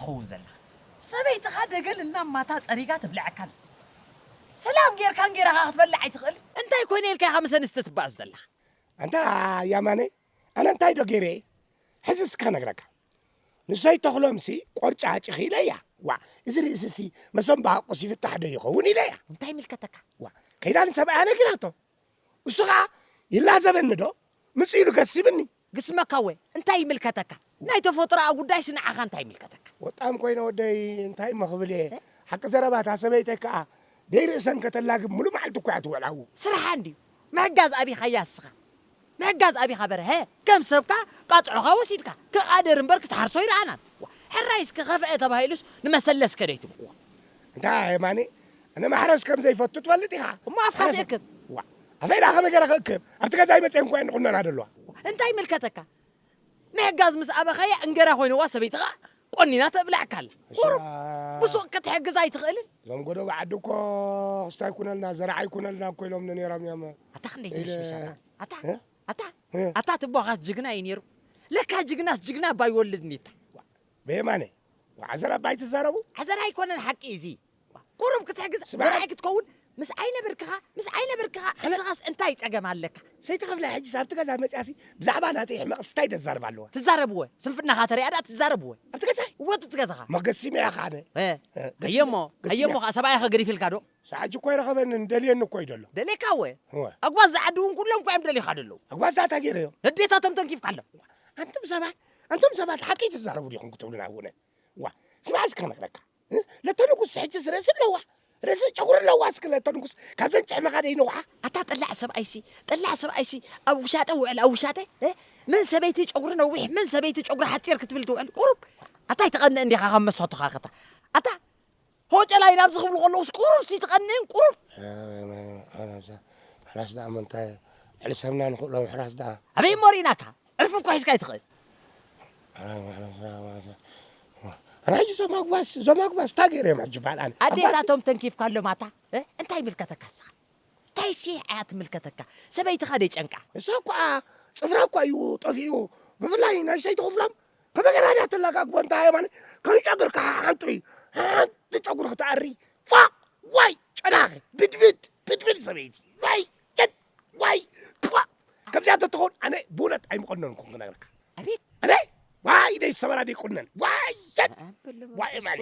ትኸውን ዘለኻ። ሰበይትኻ ደገል እናማታ ጸሪጋ ትብልዐካ ኣላ። ሰላም ጌርካን ጌራኻ ክትበልዕ ኣይትኽእል። እንታይ ኮይነ ኢልካ ኢኻ ምስ ኣንስቲ ትባእስ ዘለኻ? ኣንታ ያማነ፣ ኣነ እንታይ ዶ ገይረ እየ? ሕዚ እስከ ክነግረካ። ንሰይ ተኽሎምሲ ቆርጫ ጭኺ ኢለያ። ዋ፣ እዚ ርእስሲ መሰንባቑስ ይፍታሕ ዶ ይኸውን ኢለያ። እንታይ ይምልከተካ? ዋ፣ ከይዳ ንሰብኣያ ነጊራቶ። እሱ ኸዓ ይላዘበኒ ዶ? ምጽእ ኢሉ ገሲብኒ። ግስመካ ወ፣ እንታይ ይምልከተካ? ናይ ተፈጥሮኣ ጉዳይሲ ንዓኻ እንታይ ይምልከተካ? ወጣም ኮይነ ወደይ እንታይ እሞ ክብል እየ? እ? ሓቂ ዘረባ እታ ሰበይተይ ከኣ ደይርእሰን ከተላግብ ሙሉ መዓልቲ እኮ እያ ትውዕል ኣብኡ። ስርሓ እንድዩ። ምሕጋዝ ኣቢኻያ እስኻ። ምሕጋዝ ኣቢኻ በርሀ። ከም ሰብካ ቃጽዖኻ ወሲድካ። ክቓደር እምበር ክትሓርሶ ይረኣናን። ዋ፣ ሕራይ እስኪ ከፍአ ተባሂሉስ ንመሰለስ ከደይ ትብልዎ። እንታይ የማነ? ኣነ ማሕረስ ከም ዘይፈቱ ትፈልጥ ኢኻ። እሞ ኣፍካ ሓረስ ትእክብ። ዋ፣ ኣፈይ ደኣ ከመይ ገይረ ክእክብ? ኣብቲ ገዛይ መፅአን እኮ እየን ንቑነና ደለዋ። እንታይ ይምልከተካ? ምሕጋዝ ምስ ኣበኻያ እንገራ ኮይንዋ ሰበይትኻ ቆኒና ተብላዕካ ኣላ። እሺ፣ ቁሩብ ኣ- ብሱቕ ክትሕግዝ ኣይትኽእልን? እዞም ጎደቦ ዓዲ እኮ ክስታይ ኩነልና፣ ዘርዓ ይኩነልና እኮ ኢሎምኒ ነይሮም እዮም። ኣታ ክንደይ ኢለ- ትንሽምሽ ኣታ? ኣታ? እ? ኣታ? እ? ኣታ ትቦኻስ ጅግና እዩ ነይሩ። ለካ ጅግናስ ጅግና እባ ይወልድ ኒታ። በየማነ? ዓዘራ እባ ኣይትዛረቡ? ዓዘራ ኣይኮነን ሓቂ እዚ። ቁሩብ ክትሕግዝ ስምዓይ። ዘርኣይ ክትከውን ምስ ኣይነበርክኻ፣ ምስ ኣይነበርክኻ ኣነ እስኻስ እንታይ ጸገም ኣለካ? ሰይቲ ክፍለ ሕጂስ ኣብቲ ገዛ መጽያሲ ብዛዕባ ናተይ ሕመቕስ እንታይ ደዛርብ ኣለዋ? ትዛረብወ፣ ስንፍናኻ ተሪኣ ደኣ ትዛረብወ። ኣብቲ ገዛይ? እወ፣ እቲ ገዛኻ። መገሲመ ኢኻ ኣነ። እ፣ እ፣ ገሲመ፣ ኣየሞ፣ ገሲመ። ኣየሞ ኸኣ ሰብኣይኸ ገዲፍልካ ዶ? ሰዓጂ እኮ ኣይረኸበንን፣ ደልየኒ እኮ እዩ ደሎ። ደሌካ ወ? እወ። ኣጓዝ ዝዓዲ እውን ኩሎም እኮ እዮም ደሊኻ ደለዉ። ኣጓዝ ዳታ ገይረዮ። ንዴታቶም ተንኪፍካ ኣሎ። ኣንቱም ሰባት፣ ኣንቱም ሰባት ሓቂ ትዛረቡ ዲኹም ክትብሉና እውን? ዋ፣ ስማዕ እስከ ክነግረካ። እ? ለተ ንጉስ ሕጅስ ርእሲ ኣለዋ። ርእሲ ጨጉሪ ኣለዋ። እስኪ ለተ ንጉስ ካብዘን ጭሕምኻ ደይነውሓ። ኣታ ጠላዕ ሰብኣይሲ፣ ጠላዕ ሰብኣይሲ፣ ኣብ ውሻጠ ውዕል፣ ኣብ ውሻጠ፣ እ? መን ሰበይቲ ጨጉሪ ነዊሕ፣ መን ሰበይቲ ጨጉሪ ሓጺር ክትብል ትውዕል? ቁሩብ። ኣታ ኣይትቐንእ እንዲኻ ካብ መሳቱኻ ኸታ። ኣታ ሆጨላይ ናብዚ ክብሉ ከለውስ ቁሩብ ሲ ትቐንእን ቁሩብ። ሕራስ ደኣ ምንታይ ዕሊ ሰምና ንኽእሎም ሕራስ ደኣ። ኣበይ እሞ ርኢናካ? ዕርፊ እኮ ሒዝካ ኣይትኽእል። ኣነ ሕጂ እዞም ኣጉባስ፣ እዞም ኣጉባስ እንታይ ገይሮም ሕጂ በሃል ኣነ? ኣጉባስ ኣዴታቶም ተንኪፍካሎም ኣታ? እ? እንታይ ይምልከተካ እስኻ? እንታይ ሲ እያ ትምልከተካ? ሰበይትኻ ደይ ጨንቃ? ንሳ እኳ ጽፍራ እኳ እዩ ጠፊኡ። ብፍላይ ናይ ሰይቲ ክፍሎም ከመይ ገይራ ድያ ተላጋግቦ እንታይ ማለት ከም ጨጉርካ ሓንቲ ሓንቲ ጨጉሪ ክትኣሪ ፋ ዋይ ጨናኺ ብድብድ ብድብድ ሰበይቲ ዋይ ጨድ ዋይ ኳ ከምዚኣ ተትኾን ኣነ ብእውነት ኣይምቆነንኩን ክነግረካ ኣቤት ኣነ ዋይ ደይ ሰበራ ደይ ቁነን ዋይ ጨድ ዋይ ማኔ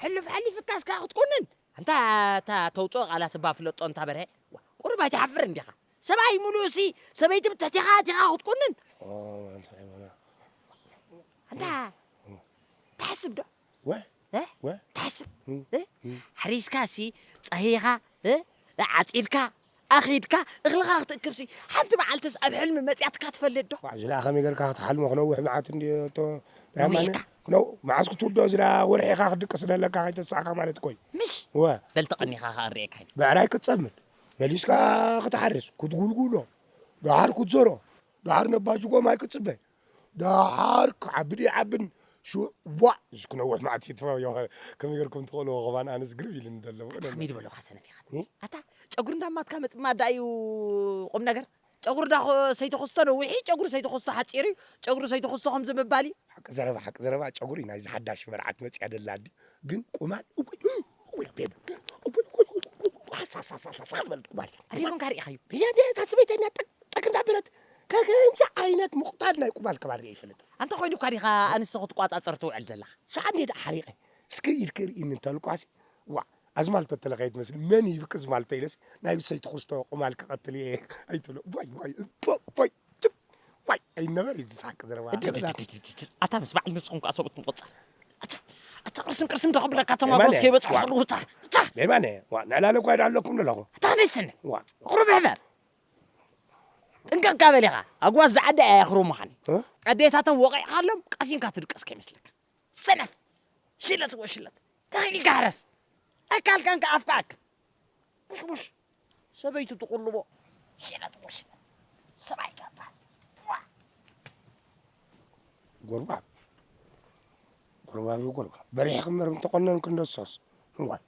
ሕልፍ ሓሊፍካ እስካ ክትቁንን ኣንታ እታ ተውፅኦ ቃላት እባ ፍለጦ እንታ በርሀ ቁሩብ ኣይትሓፍር እንዲኻ ሰብኣይ ሙሉእ ሲ ሰበይቲ ብትሕቲኻ ኣቲኻ ክትቁንን ኣንታ ትሓስብ ዶ ወ እ? ወ ትሓስብ እ? እ? ሓሪስካ ሲ ፀሂኻ እ? ዓፂድካ ኣኺድካ እኽልኻ ክትእክብ ሲ ሓንቲ መዓልትስ ኣብ ሕልሚ መፅያትካ ትፈልጥ ዶ ዋዕ ዝላ ከመይ ገርካ ክትሓልሞ ክነውሕ መዓት እንዲ ነዊሕካ ክነው መዓስ ክትውዶ ዝላ ወርሒኻ ክድቅስ ደለካ ከይተሳእካ ማለት ኮይ ምሽ ወ በል ተቐኒኻ ከኣ ርእየካ ኢና ብዕራይ ክትፀምድ መሊስካ ክትሓርስ ክትጉልጉሎ ደሓር ክትዘሮ ደሓር ነባጅጎ ማይ ክትፅበ ደሓር ክዓብድ ይዓብን ሽዋ እዚ ክነውሕ መዓት ይትፈዮ ከመይ ገርኩም ትኽእልዎ ከማን ኣነስ ግርብ ኢልኒ ደለዉ ከመይ ዝበለኻ ሰነፍ ኢኻ እ? ኣታ ጨጉሪ እንዳማትካ ምጥማዳ እዩ ቁም ነገር ጨጉሪ ዳ ሰይተኸስቶ ነዊሕ እዩ ጨጉሪ ሰይተኸስቶ ሓፂር እዩ ጨጉሪ ሰይተኸስቶ ከምዚ ምባል እዩ ሓቂ ዘረባ ሓቂ ዘረባ ጨጉሪ ናይዚ ሓዳሽ መርዓት መፅያ ደላ ኣዲ ግን ቁማል እውይ እውይ ቤብ እውይ እውይ እውይ እውይ ሓሳሳሳሳ ዝበለት ቁማል እያ ኣበይ ኮንካ ርኢኻዮ እያ እንዲ እታ ሰበይተኛ ጠቅ ጠቅ እንዳበለት ከምዚ ዓይነት ምቕታል ናይ ቁማል ከባሪ ይፈልጥ ኣንተ ኮይኑ እኳ ዲኻ ኣንስቲ ክትቋፃፀር ትውዕል ዘለኻ ሸዓ እንዲ ሓሪቐ እስኪ ኢድኪ ርኢኒ እንተልኳሲ ዋ ኣዝማልቶ ተለኸየት መስል መን ይብቂ ዝማልቶ ኢለስ ናይ ሰይቲ ክስቶ ቁማል ክቐትል እየ ኣይትብሎ ዋይ ዋይ እቦ ቦይ ትብ ዋይ ኣይነበር እዩ ዝስሓቅ ዝረባ ኣታ ምስ በዓል ንስኹም ከዓ ሰብኡት ምቆፃል ኣታ ኣታ ቅርስም ቅርስም ዶ ክብለካ ተማጎስ ከይበፅሑ ከለዉ እታ እታ ሌማነ ዋ ንዕላለ እኳ ዳ ኣለኩም ኣለኹ ኣታ ክንደይ ሰነ ዋ ቁሩብ ሕበር ጥንቅቕካ በሊኻ ኣጓዝ ዝዓዲ ኣያ ክሩሙኻኒ እ? ኣዴታቶም ወቒዕካሎም ቀሲንካ ትድቀስ ከይመስለካ ሰነፍ ሽለት ወሽለት ተኺል ይጋሕረስ ኣይካልካን ከኣፍካ ኣክል ሙሽሙሽ ሰበይቱ ትቑልቦ ሽለት ወሽለት ሰብኣይ ከፋል ጎርባብ ጎርባብ እዩ ጎርባብ በሪሕኩም መርም ተቆነን ክንደሶስ እዋይ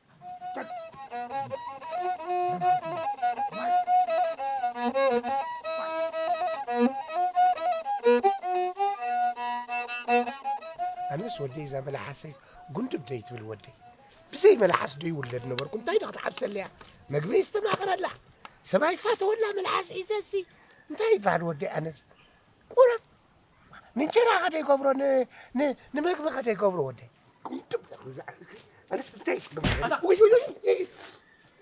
ኣነስ ወደይ እዛ መልሓሰይ ጉንድብ ደይ ትብል ወደይ። ብዘይ መልሓስ ዶ ይውለድ ነበርኩ? እንታይ ዶ ክትሓብሰለያ? መግቢ የስተማቕረላ። ሰብኣይ ፋተወላ መልሓስ ሒዘሲ። እንታይ ይበሃል ወደይ ኣነስ? ቁረብ። ንእንጀራ ከ ደይገብሮ፣ ን-፣ ን-፣ ንመግቢ ከ ደይገብሮ ወደይ? ጉንድብ። ኣነስ እንታይ ይጽግም? ኣታ ወይ፣ ወይ፣ ወይ፣ ወይ።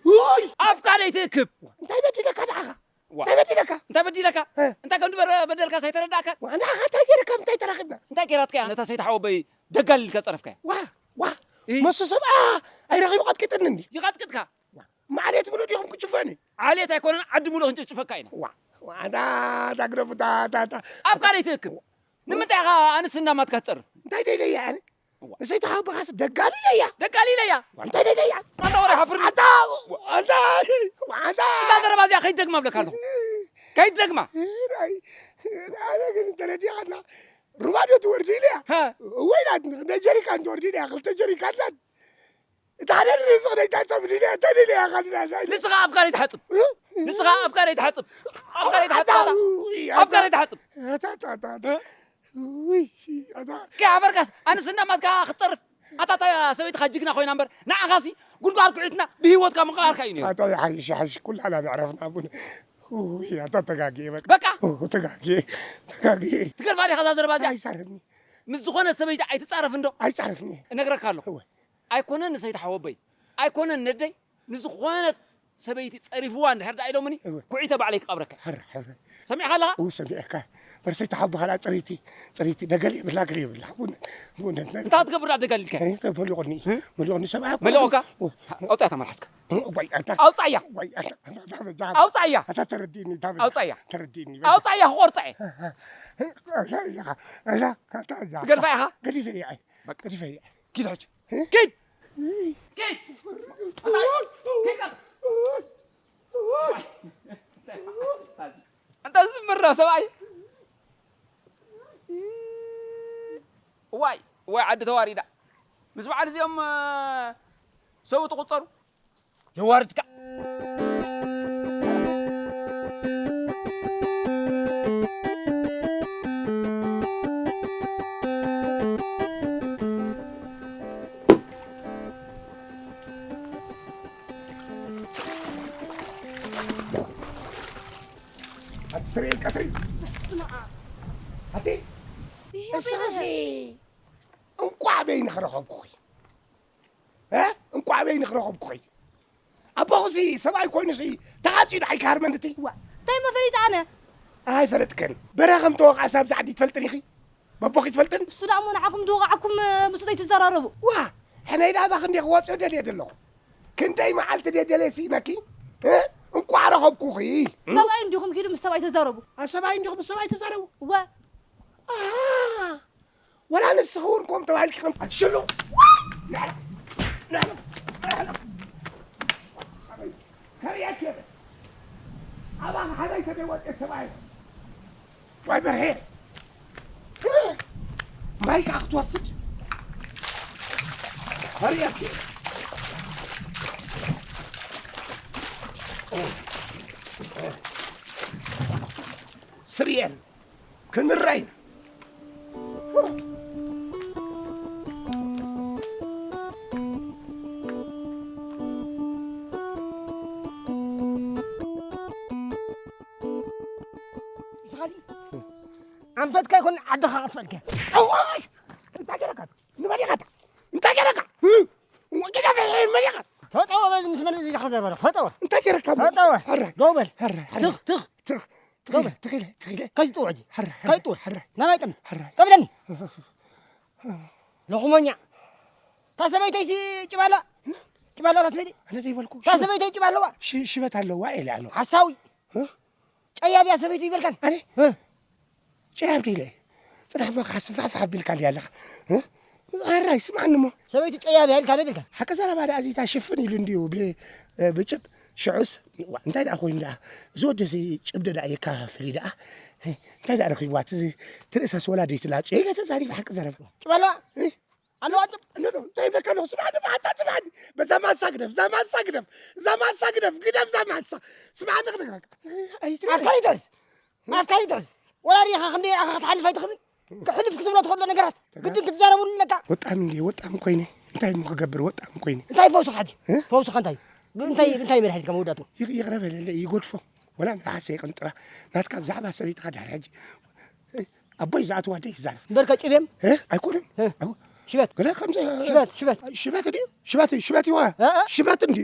ወይ! ኣፍካ ደይትእክብ። እንታይ በዲለካ ደኣኻ? ዋ። እንታይ በዲለካ? እንታይ በዲለካ? እ። እንታይ ከም ዝበረ-፣ በደልካ ሳይተረዳእካ? ዋ፣ ንኣኻ እንታይ ገይረካ? እንታይ ተራኺብና? እንታይ ገይራትካ እያ? ነታ ሰይቲ ሓወቦይ ደጋሊልካ ጸረፍካያ? ዋ፣ ዋ። እ። መሱ ሰብኣ ኣይረኺቡ ቀጥቂጥኒ እንዲ። ይቐጥቅጥካ? ዋ፣ ማዕሌት ብሉ ዲኹም ክጭፈኒ? ዓሌት ኣይኮነን፣ ዓዲ ሙሉእ ክንጭፍጭፈካ ኢና። ዋ፣ ዋ፣ ኣታ፣ ኣታ ግደፉ፣ ኣታ፣ ኣታ፣ ኣታ። ኣፍካ ደይትእክብ። ንምንታይ ኢኻ ኣንስ እናማትካ ትጸርፍ? እንታይ ደይለያ ኣነ? እዋ። ንሰይቲ ሓወቦኻስ ደጋሊለያ። ደጋሊለያ? እንታይ ደይለያ? ኣንታ ወረ ሓፍር። ኣንታ፣ ኣንታ፣ ኣንታ። እዛ ዘረባ እዚኣ ከይትደግማ እብለካ ኣለኹ። ከይትደግማ። ኣይ፣ ኣነ ግን ተረዲኻና። ሩባ ዶ ትወርድ ኢለያ? ሃ። ወይ ናት፣ ናይ ጀሪካን ትወርድ ኢለያ፣ ክልተ ጀሪካን ናት። እታ ሓደ ርዝቕ ናይ ታንሳ ብሊልያ፣ እንታይ ደልያ ኢኻ ድና? ንስኻ ኣፍካ ደይትሓጽብ። እ? ንስኻ ኣፍካ ደይትሓጽብ። ኣፍካ ደይትሓጽብ። ኣታ፣ ኣታ፣ ውይ፣ ኣፍካ ደይትሓጽብ። ኣታ፣ ኣታ፣ ኣታ፣ ኣታ። እ? ውይ፣ ኣታ። ከይሓፈርካስ፣ ኣንስ እናማትካ ክትጸርፍ። ኣታ፣ እታ ሰበይትኻ ጅግና ኮይና እምበር፣ ንዓኻሲ ጉድጓድ ኩዒትና ብህይወትካ ምቕባርካ እዩ ነይሩ። ኣታ፣ ይሓይሽ፣ ይሓይሽ፣ ኩላና ምዕረፍና ኣቡነ። ውይ፣ ኣታ፣ ተጋግየ፣ በቃ። በቃ? ኡ፣ ተጋግየ፣ ተጋግየ። ትገርፋ ዲኻ እዛ ዘረባ እዚኣ? ኣይዛረብኒ። ምስ ዝኾነት ሰበይቲ ኣይትጻረፍ እንዶ? ኣይጻረፍኒ። እነግረካ ኣለኹ። እወ። ኣይኮነን ንሰይቲ ሓወቦይ፣ ኣይኮነን ነደይ፣ ንዝኾነት ሰበይቲ ጸሪፍዋ እንድሕር ደኣ ኢሎምኒ፣ እወ። ኩዒተ ባዕለይ ክቐብረካ። ሕረ፣ ሕረ። ሰሚዕካ ኣለኻ? እው፣ ሰሚዐካ። በርሰይቲ ሓቦ ኻልኣ ጽሪቲ፣ ጽሪቲ፣ ደገል የብላ፣ ገል የብላ። ቡን-፣ ቡን-፣ እንታይ ትገብር ደኣ ደገል ኢልካ? እንታይ መሊቑኒ? እ? መሊቑኒ ሰብኣይ እኮ። መሊቑካ? እው። ኣውጻያ እታ መልሓስካ። እው፣ ጓይ፣ ኣታ። ኣውጻያ። ጓይ፣ ኣታ፣ ኣታ፣ ኣታ፣ ኣታ፣ ኣውጻያ። ኣታ፣ ተረዲእኒ፣ ኣታ፣ ኣውጻያ። ተረዲእኒ። ኣውጻያ፣ ክቆርጻ እየ። እዛ፣ እዛ፣ እዛ፣ እዛ፣ ትገድፋ ኢኻ? ገዲፈ እየ፣ ኣይ። በቃ። ገዲፈ እየ። ኪድ ሕጂ። እ? ኪድ! ኪድ! ኪድ! እንተ ዝምር ነው ሰብኣይ። ዋይ፣ ዋይ ዓዲ ተዋሪዳ። ምስ በዓል እዚኦም፣ እ፣ ሰው ትቑጸሩ። የዋርድካ። ኣቲ ስርኤል ቀትሪ። በስመ ኣብ። ኣቲ ይሄ እስኺ በይነ። እንቋዕ በይንኺ ረኸብኩኺ። እ? እንቋዕ በይንኺ ረኸብኩኺ። ኣቦኺሲ ሰብኣይ ኮይኑሲ ተዓጽዩ ደሓይ ክሃርመኒ እቲ? ዋ፣ እንታይ እሞ ፈሊጠ ኣነ? ኣይፈለጥክን። በረኸ ከም ተወቕዐ ሳብ ዛዕዲ ትፈልጥን ኢኺ? በቦኺ ትፈልጥን? እሱ ደኣ እሞ ንዓኹም ዝወቕዓኩም፣ እ፣ ምስኡ ዘይትዘራረቡ። ዋ፣ ሕነይ ደኣ እባ ክንደይ ክወጽኦ ደልየ ደለኹ። ክንደይ መዓልቲ ደየ ደልየ ስኢነኪ? እ? እንቋዕ ረኸብኩኺ። ሰብኣይ እንዲኹም ኪዱ ምስ ሰብኣይ ተዛረቡ። ኣ፣ ሰብኣይ እንዲኹም ምስ ሰብኣይ ተዛረቡ። እወ። ኣሃ። ወላ ንስኺ እውን ከምኡ ተባሂልኪ ከም ኣትሽሉ። ንዕረፍ፣ ንዕረፍ፣ ንዕረፍ። ሰበይ፣ ከርእየኪ እየ። ኣባኺ ሓዳይ ተደይ ወፅየ ሰብኣይ። ዋይ በርሄ። ማይ ከዓ ክትወስድ። ከርእየኪ እየ። ስርየን። ክንራይ ኢና። ንስኻሲ ኣንፈትካ ይኮን ዓድኻ ክትፈልከ። እዋይ! እንታይ ገይረካ? ንመን ኢኻ? እንታይ ገይረካ? እንታይ ገይረካ? መን ኢኻ? ተጠወ በዚ ምስ መን ኢኻ ዘርበለ? ተጠወ። እንታይ ገይረካ? ተጠወ። ሕራይ። ደው በል። ሕራይ፣ ሕራይ። ትኽ፣ ትኽ። ትኽ። ትኺለ፣ ትኺለ፣ ትኺለ። ከይትጥውዕ እዚ። ሕረ፣ ሕረ፣ ከይትጥውዕ። ሕረ። ናባይ ጠም-፣ ሕረ። ጠምለኒ። ሎኽሞኛ። እታ ሰበይተይሲ ጭባላ። ጭባላ እታ ሰበይቲ። ኣነ ደይበልኩ። እታ ሽበ-፣ ሰበይተይ ጭባ ኣለዋ። ሽ-፣ ሽበት ኣለዋ ኢለ ኣነ። ሓሳዊ። እ? ጨያብ እያ ሰበይቱ ይበልካን። ኣነ? እ? ጨያብ ደይለ። ጽናሕ እሞ ከኣ ስንፋሕፋሕ ኣቢልካ ድያ ኣለኻ? እ? ኣራይ ስምዓኒ እሞ። ሰበይቲ ጨያብ እያ ኢልካ ዶ ይብልካ? ሓቂ ዘረባ ደኣ እዚ እታ ሽፍን ኢሉ እንድዩ ብ-፣ ብጭብ ሽዑስ፣ ዋ፣ እንታይ ደኣ ኮይኑ ደኣ? እዚ ወዲ እዚ ጭብዲ ደኣ የከፋፍል ደኣ? እንታይ ደኣ ረኺብዋ? እቲ ዝ-፣ እቲ ርእሳስ ወላ ደይትላጽዮ ኢለ ተዛሪበ ሓቂ ዘረባ። ጭብ ኣለዋ? እ? ኣለዋ ጭብ? እንዶ፣ እንታይ ይብለካ ኣለኹ? ስምዓኒ እሞ፣ ኣታ ስምዓኒ። በዛ ማሳ ግደፍ፣ እዛ ማሳ ግደፍ፣ እዛ ማሳ ግደፍ፣ ግደፍ እዛ ማሳ። ስምዓኒ ክነግረካ። ኣይትረፍ። ኣፍካ ይጠርዝ። ኣፍካ ይጠርዝ። ወላ ርኢኻ ክንደይ ኢኻ ክትሓልፍ ኣይትኽእልን? ክሕልፍ ክትብሎ ትኽእሎ ነገራት ግድን ክትዛረብሉ ኣለካ። ወጣም እንዲ ወጣም ኮይነ እንታይ እሞ ክገብር ወጣም ኮይነ እንታይ ፈውስኻ ሕጂ? ፈውስኻ እንታይ እንታይ እንታይ መድሓኒት ከም ወዳቱ? ይቕረ በለለ ይጎድፎ ወላ መልሓሰ ይቕንጥባ ናትካ ብዛዕባ ሰበይትኻ ድሕሪ ሕጂ ኣቦይ ዝኣትዋ ደይ ይዛረብ እምበርከ ጭቤም ኣይኮነን ሽበት ገለ ከምዚ ሽበት ሽበት ሽበት ድዩ ሽበት ሽበት ይዋ ሽበት እንዲ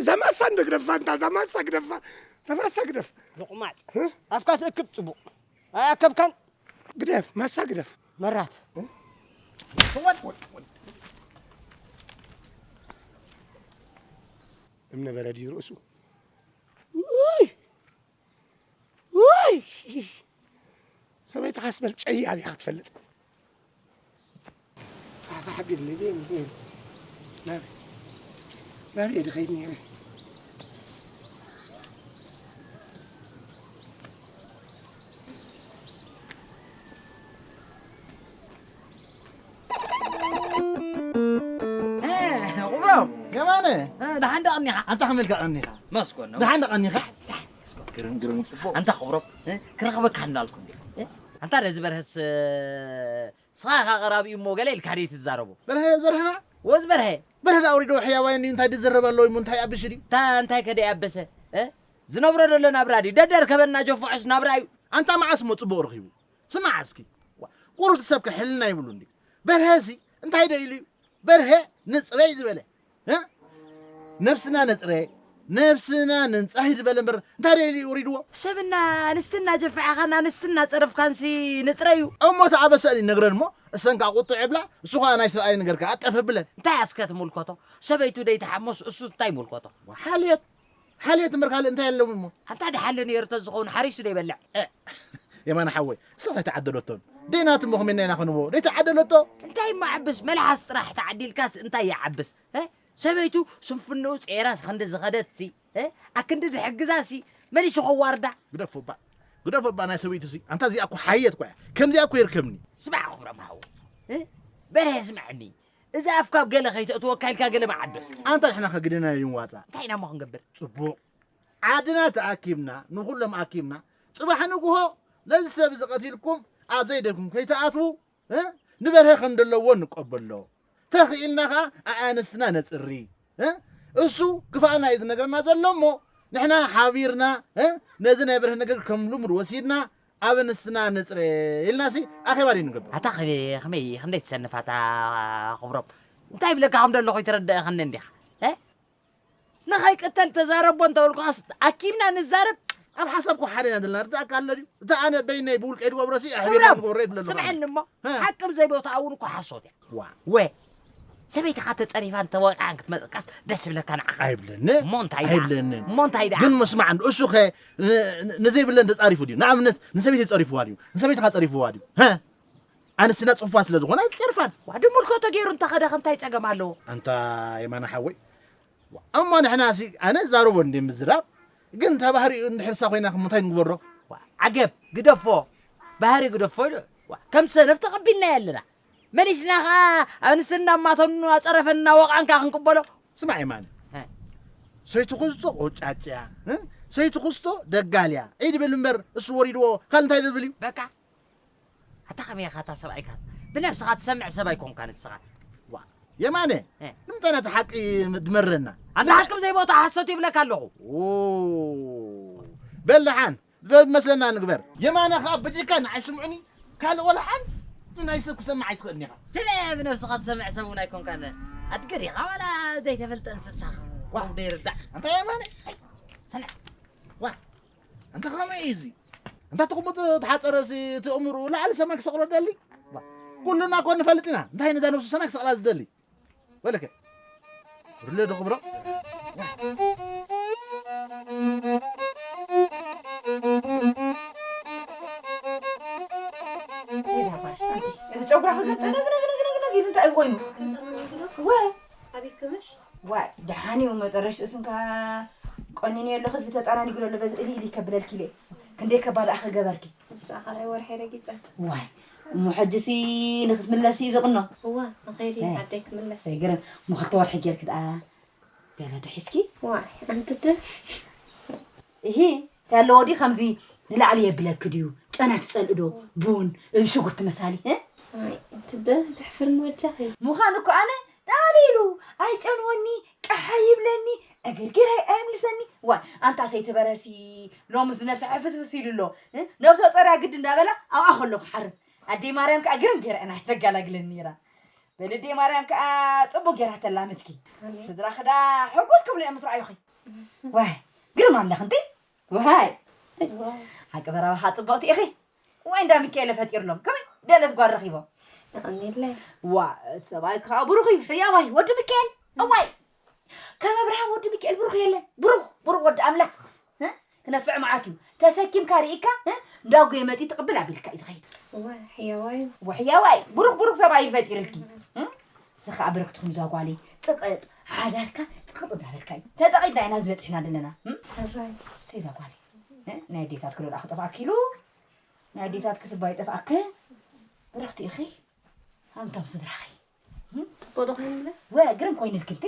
እዛ ማሳ እንደ ግደፋ እንታ እዛ ማሳ ግደፋ እዛ ማሳ ግደፍ ቁማጥ ኣፍካ ትእክብ ጽቡቕ ኣያከብካን ግደፍ ማሳ ግደፍ መራት ትወድ እምነ በረድ እዩ ርእሱ ውይ ሰበይትኻስ በል ጨይ ኣብያ ክትፈልጥ ፋሕፋሕ ኣቢልኒ ናበይ ድኸይድ ነይረ ቁብሮ የማነ ደሓን ዶ ቀኒኻ ኣንታ ከመልካ ቀኒኻ መስኮን ደሓን ዶ ቀኒኻ ግርም ግርም ጽቡቕ ኣንታ ቁብሮ ክረኽበካ እንዳልኩ እንዲ ኣንታ ደዚ በርሀስ ስኻ ኢኻ ቀራቢኡ እሞ ገለ ኢልካ ደይ ትዛረቡ በርሀ በርሀና ወዝ በርሀ በርሀ ዳውሪዶ ሕያዋይ እንዲ እንታይ ድዝረብ ኣለዎ እሞ እንታይ ኣብሽ ድዩ እንታይ ከደ ያበሰ ዝነብሮ ዘሎ ናብራ ድዩ ደደር ከበና ጆፎዕስ ናብራ እዩ ኣንታ መዓስ እሞ ጽቡቕ ረኺቡ ስማዕ እስኪ ቁሩብ ሰብከ ሕልና ይብሉ እንዲ በርሀ ሲ እንታይ ዶ ኢሉ እዩ በርሀ ንፅረይ ዝበለ ነብስና ነፅረ ነብስና ንንፃሂ ዝበለ እምበር እንታይ ዶ ኢሉ እዩ ውሪድዎ ሰብና ኣንስትና ጀፍዕኻን ኣንስትና ፀረፍካንሲ ንፅረ እዩ እሞ ተኣበሰን ይነግረን እሞ እሰን ከዓ ቁጥዕ ይብላ እሱ ከዓ ናይ ሰብኣይ ነገር ከዓ ኣጠፍ ብለን እንታይ ኣስከ ትምልከቶ ሰበይቱ ደይተሓሞስ እሱ እንታይ ይምልከቶ ሓልየት ሓልየት እምበር ካልእ እንታይ ኣለዎም እሞ ኣንታ ድሓለ ነይሩ ተዝኸውን ሓሪሱ ደይበልዕ የማነ ሓወይ እሳስ ኣይተዓደለቶን ደይናቱ እሞ ከመና ኢና ክንቦ ደይተዓደለቶ እንታይ እሞ ዓብስ መልሓስ ጥራሕ ተዓዲልካስ እንታይ ይዓብስ ሰበይቱ ስንፍንኡ ፀይራስ ክንዲ ዝኸደትሲ ኣክንዲ ዝሕግዛሲ መሊሱ ከዋርዳ ግደፎ እባ ግደፎ እባ ናይ ሰበይቱ ሲ ኣንታ እዚኣ እኮ ሓየት እኮ እያ ከምዚኣ እኮ ይርከብኒ ስማዕ ክብሮም ሓወይ በርሀ ስምዐኒ እዛ ኣፍካ ኣብ ገለ ከይተእትወካ ኢልካ ገለ መዓዶ እስኪ ኣንታ ንሕና ከግድና እዩ ዋፃ እንታይ ኢና እሞ ክንገብር ፅቡቕ ዓድና ተኣኪብና ንኹሎም ኣኪብና ፅባሕ ንግሆ ነዚ ሰብ እዚ ቀቲልኩም ኣብ ዘይደልኩም ከይተኣትዉ ንበርሀ ከም ዘለዎ ንቀበሎ ተኽኢልና ከዓ ኣኣንስትና ነፅሪ እሱ ክፋእና እዩ ዝነግረና ዘሎ እሞ ንሕና ሓቢርና ነዚ ናይ በርሀ ነገር ከም ልሙድ ወሲድና ኣብ ኣንስትና ነፅረ ኢልናሲ ኣኼባ ድዩ ንገብር ኣታ ከመይ ክንደይ ትሰንፍ ኣታ ክብሮም እንታይ ይብለካ ከም ዘለኹ ይትረድእኸኒ እንዲኻ ንኸይቅተል ተዛረቦ እንተበልኩ ኣኪብና ንዛረብ ኣብ ሓሳብ ኮ ሓደ ኢና ዘለና ርዳእካ ኣሎ ድዩ እቲ ኣነ በይነይ ብውልቀይ ድገብሮ ሲ ኣሕቢርና ንገብሮ ይብለ ኣለኹ ስምዐኒ እሞ ሓቂ ብዘይ ቦታኣ እውን እኮ ሓሶት እያ ዋ ወ ሰበይትኻ ተፀሪፋን ተወቂዓን ክትመፀካስ ደስ ይብለካ ንዓኻ ኣይብለኒ እሞ እንታይ ደኣ? ኣይብለኒ እሞ እንታይ ደኣ? ግን መስማዕ እንዶ እሱ ኸ ን- ን- ንዘይብለን ተፃሪፉ ድዩ ንኣብነት ንሰበይቲ ፀሪፍዋ ድዩ ንሰበይትኻ ፀሪፍዋ ድዩ ሀ ኣንስትና ፅፉፋት ስለ ዝኾና ኣይትፀርፋን ዋ ድምልከቶ ገይሩ እንተኸደኸ እንታይ ፀገም ኣለዎ ኣንታ የማነ ሓወይ እሞ ንሕና ሲ ኣነ ዛረቦ እንዲ ምዝራብ ግን እታ ባህሪኡ እንድሕርሳ ኮይና ክምንታይ ንግበሮ ዓገብ ግደፎ ባህሪ ግደፎ ኢሉ ከም ሰነፍ ተቐቢልና ኣለና መሊስና ኸዓ ኣንስና ማተኑ ኣፀረፈና ወቕዐን ከዓ ክንቅበሎ ስማዕ የማነ ሰይቲ ክስቶ ቆጫጭያ ሰይቲ ክስቶ ደጋልያ ኢድ ብል እምበር እሱ ወሪድዎ ካል እንታይ ድብል እዩ በቃ ኣታ ከመይ ኢኻ እታ ሰብኣይካ ብነብስኻ ትሰምዕ ሰብ ኣይኮንካ ንስኻ የማነ ንምንታይ ናቲ ሓቂ ድመረና ኣንታ ሓቂ ብዘይ ቦታ ሓሶት ይብለካ ኣለኹ በል ደሓን ዝመስለና ንግበር የማነ ከዓ በጀካ ንዓይ ስምዑኒ ካልእ ወላ ሓንቲ ናይ ሰብ ክሰምዕ ኣይትኽእልን ኢኻ ትለ ብነብስኻ ትሰምዕ ሰብ እውን ኣይኮንካን ኣድገዲኻ ዋላ ዘይተፈልጠ እንስሳ ዋ ዘይርዳዕ እንታይ የማነ ሰንዕ ዋ እንተ ከመይ እዩ እዚ እንታ ትቕምጡ ተሓፀረ እቲ እምርኡ ላዕሊ ሰማይ ክሰቕሎ ደሊ ኩሉና ኮ ንፈልጥ ኢና እንታይ ነዛ ነብሱ ሰማይ ክሰቕላ ዝደሊ ወለከ ርለ ዶ ክብሮ እዚ ጨጉራ ክገጠ ነግነግነግነግነግ ኢሉ እንታይ እዩ ኮይኑ ወ ኣቤት ክምሽ ዋይ ደሓን እዩ መጠረሽ እስንካ ቆኒኒ ኣለኹ እዚ ተጣናኒጉ ዘሎ በዚ እሊ ኢሊ ከብለልኪ ኢለ ክንደይ ከባድ ኣኸ ገበርኪ ካልኣይ ወርሒ ረጊፀ ዋይ እሞ ሕጂሲ ንክትምለስ እዩ ዝቕኖ እዋ ንኸይዲ ኣደይ ክምለስ ኣይገርም እሞ ክልተ ወርሒ ጌርኪ ደኣ ገለ ዶ ሒዝኪ ዋይ ኣንትደ እሂ እንታይ ኣለዎ ድዩ ከምዚ ንላዕሊ የብለኪ ድዩ ጨና ትጸልእ ዶ? ቡን፣ እዚ ሽጉርቲ መሳሊ፣ እ? ኣይ፣ እቲ ዶ ተሕፍርኒ ወጃኺ። ምዃኑ እኮ ኣነ ጠቕሊሉ ኣይጨንወኒ፣ ቀሓ ይብለኒ፣ ዕግርግር ኣይ-፣ ኣይምልሰኒ። ዋይ፣ ኣንታ ሰይቲ በረሲ፣ ሎምስ ነብሰ ሕፍስፍስ ኢሉ ኣሎ። እ? ነብሰ ጾርያ ግዲ እንዳበላ ኣብኣ ከሎ ክሓርስ። ኣደይ ማርያም ከኣ ግርም ገይራ ኢና ተጋላግለኒ ነይራ። በል ኣደይ ማርያም ከኣ ጽቡቕ ገይራ ተላምድኪ። ኣሜን። ስድራኺ ዳ ሕጉስ ክብሉ እዮም ምስ ረኣዩኺ። ዋይ፣ ግርም ኣለኺ እንዴ? ዋይ። ዋው። ሓቂ ዘረባኻ ጽብቕቲ ኢኺ። ዋይ፣ እንዳ ሚካኤል ፈጢርሎም። ከመይ ደለት ጓል ረኺቦም? የቐንየለይ። ዋ፣ እቲ ሰብኣይ ከዓ ብሩኽ እዩ። ሕያዋይ፣ ወዲ ሚካኤል። እዋይ። ከም ኣብርሃም ወዲ ሚካኤል ብሩኽ የለን። ብሩኽ፣ ብሩኽ ወዲ ኣምላኽ። እ? ክነፍዕ መዓት እዩ። ተሰኪምካ ርኢካ፣ እ? እንዳጎየ መጺ ትቕብል ኣቢልካ እዩ ዝኸይድ። እዋ፣ ሕያዋይ እዩ። ወሕያዋይ፣ ብሩኽ፣ ብሩኽ ሰብኣይ እዩ ፈጢርልኪ። እ? ንስኻ ብርኽቲ ኩን እዛ ጓለይ። ጽቕጥ፣ ሓዳርካ ጽቕጥ እንዳበልካ እዩ። ተጸቒጥና ኢና ኣብዚ በጺሕና ዘለና። እ? ሕራይ። እንታይ እዛ ጓለይ? እ? ናይ ኣዴታት ክሎ ደኣ ክጠፍኣኪ ኢሉ። ናይ ኣዴታት ክስባ ይጠፍኣኪ። ብርኽቲ ኢኺ። ሃምቶም ስድራኺ። ጽቡቕ ዶ ኮይኑለ? ወ ግርም ኮይኑልኪ እንት።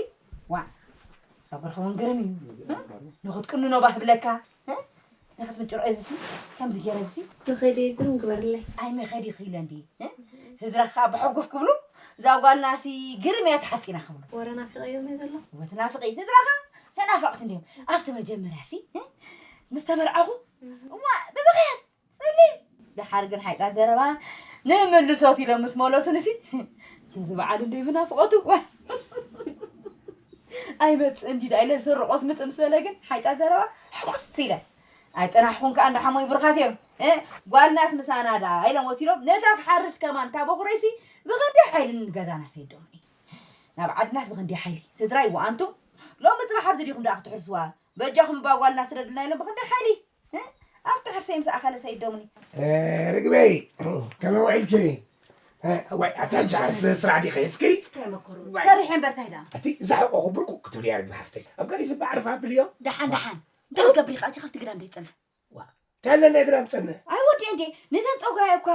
ዋ። ጸጉርኺ እውን ግርም እዩ። እ? ንኽትቅንኖ ባህ ብለካ። እ? ንኽትምጭርኦ እዚ ከምዚ ገይረ እዚ። መኸዲ ግርም ግበርለይ። ኣይ መኸዲ ኺለ እንዲ። እ? ስድራኻ ብሕጉስ ክብሉ እዛ ጓልናሲ ግርም እያ ተሓጺና ክብሉ። ወረ ናፊቐዮም እየ ዘሎ። ወትናፍቒ ስድራኻ ተናፋቕቲ እንዲዮም። ኣብቲ መጀመርያ ሲ እ? ምስ ተመርዓኹ እዋ ብብኽያት ጸሊም። ደሓር ግን ሓይጣት ዘረባ ንምልሶት ኢሎም ምስ መለሱንሲ፣ እዚ በዓል እንዶ ብናፍቖት እዋ ኣይመጽእ እንዲ ዳ ኢለ ስርቆት ምጽእ ምስ በለ ግን ሓይጣት ዘረባ ሕኩስ ኢለ ኣይጠናሕኩን ከኣ እንዳሓሞይ ብሩኻት እዮም። እ፣ ጓልናስ ምሳና ዳ ኢሎም ወሲዶም ነታ ክሓርስ ከማን ካብ በኹረይሲ ብኸንዲ ሓይሊ ንገዛና ሰይዶምኒ ናብ ዓድናስ ብኸንዲ ሓይሊ ስድራይ ወኣንቱም ሎሚ ጽባሕ ኣብዚ ዲኹም ደኣ ክትሕርስዋ በጃኹም እባ ጓልና ስደዱልና ኢሎም ብኸንዲ ሓይሊ እ? ኣብቲ ሕርሰይ ምስ ኣኸለ ሰይዶምኒ። ርግበይ ከመይ ውዒልኪ? ዋይ ኣታ እንጃ ስራሕ ዲኺ እስኪ? ሰሪሐ እምበር ታይ ደኣ? እቲ ዝሓቆኹ ብርቁ ክትብልያ ርግቢ ሓፍተይ ኣብ ገሊስ እባ ዓርፋ ኣብልዮ። ደሓን ደሓን እንታይ ክትገብር ኢኻ? እቲ ካብቲ ግዳም ደይጸንሕ። ተለለ ግዳም ጸንሕ። ኣይወዲኤ እንዴ ነዘን ጸጉራይ እኳ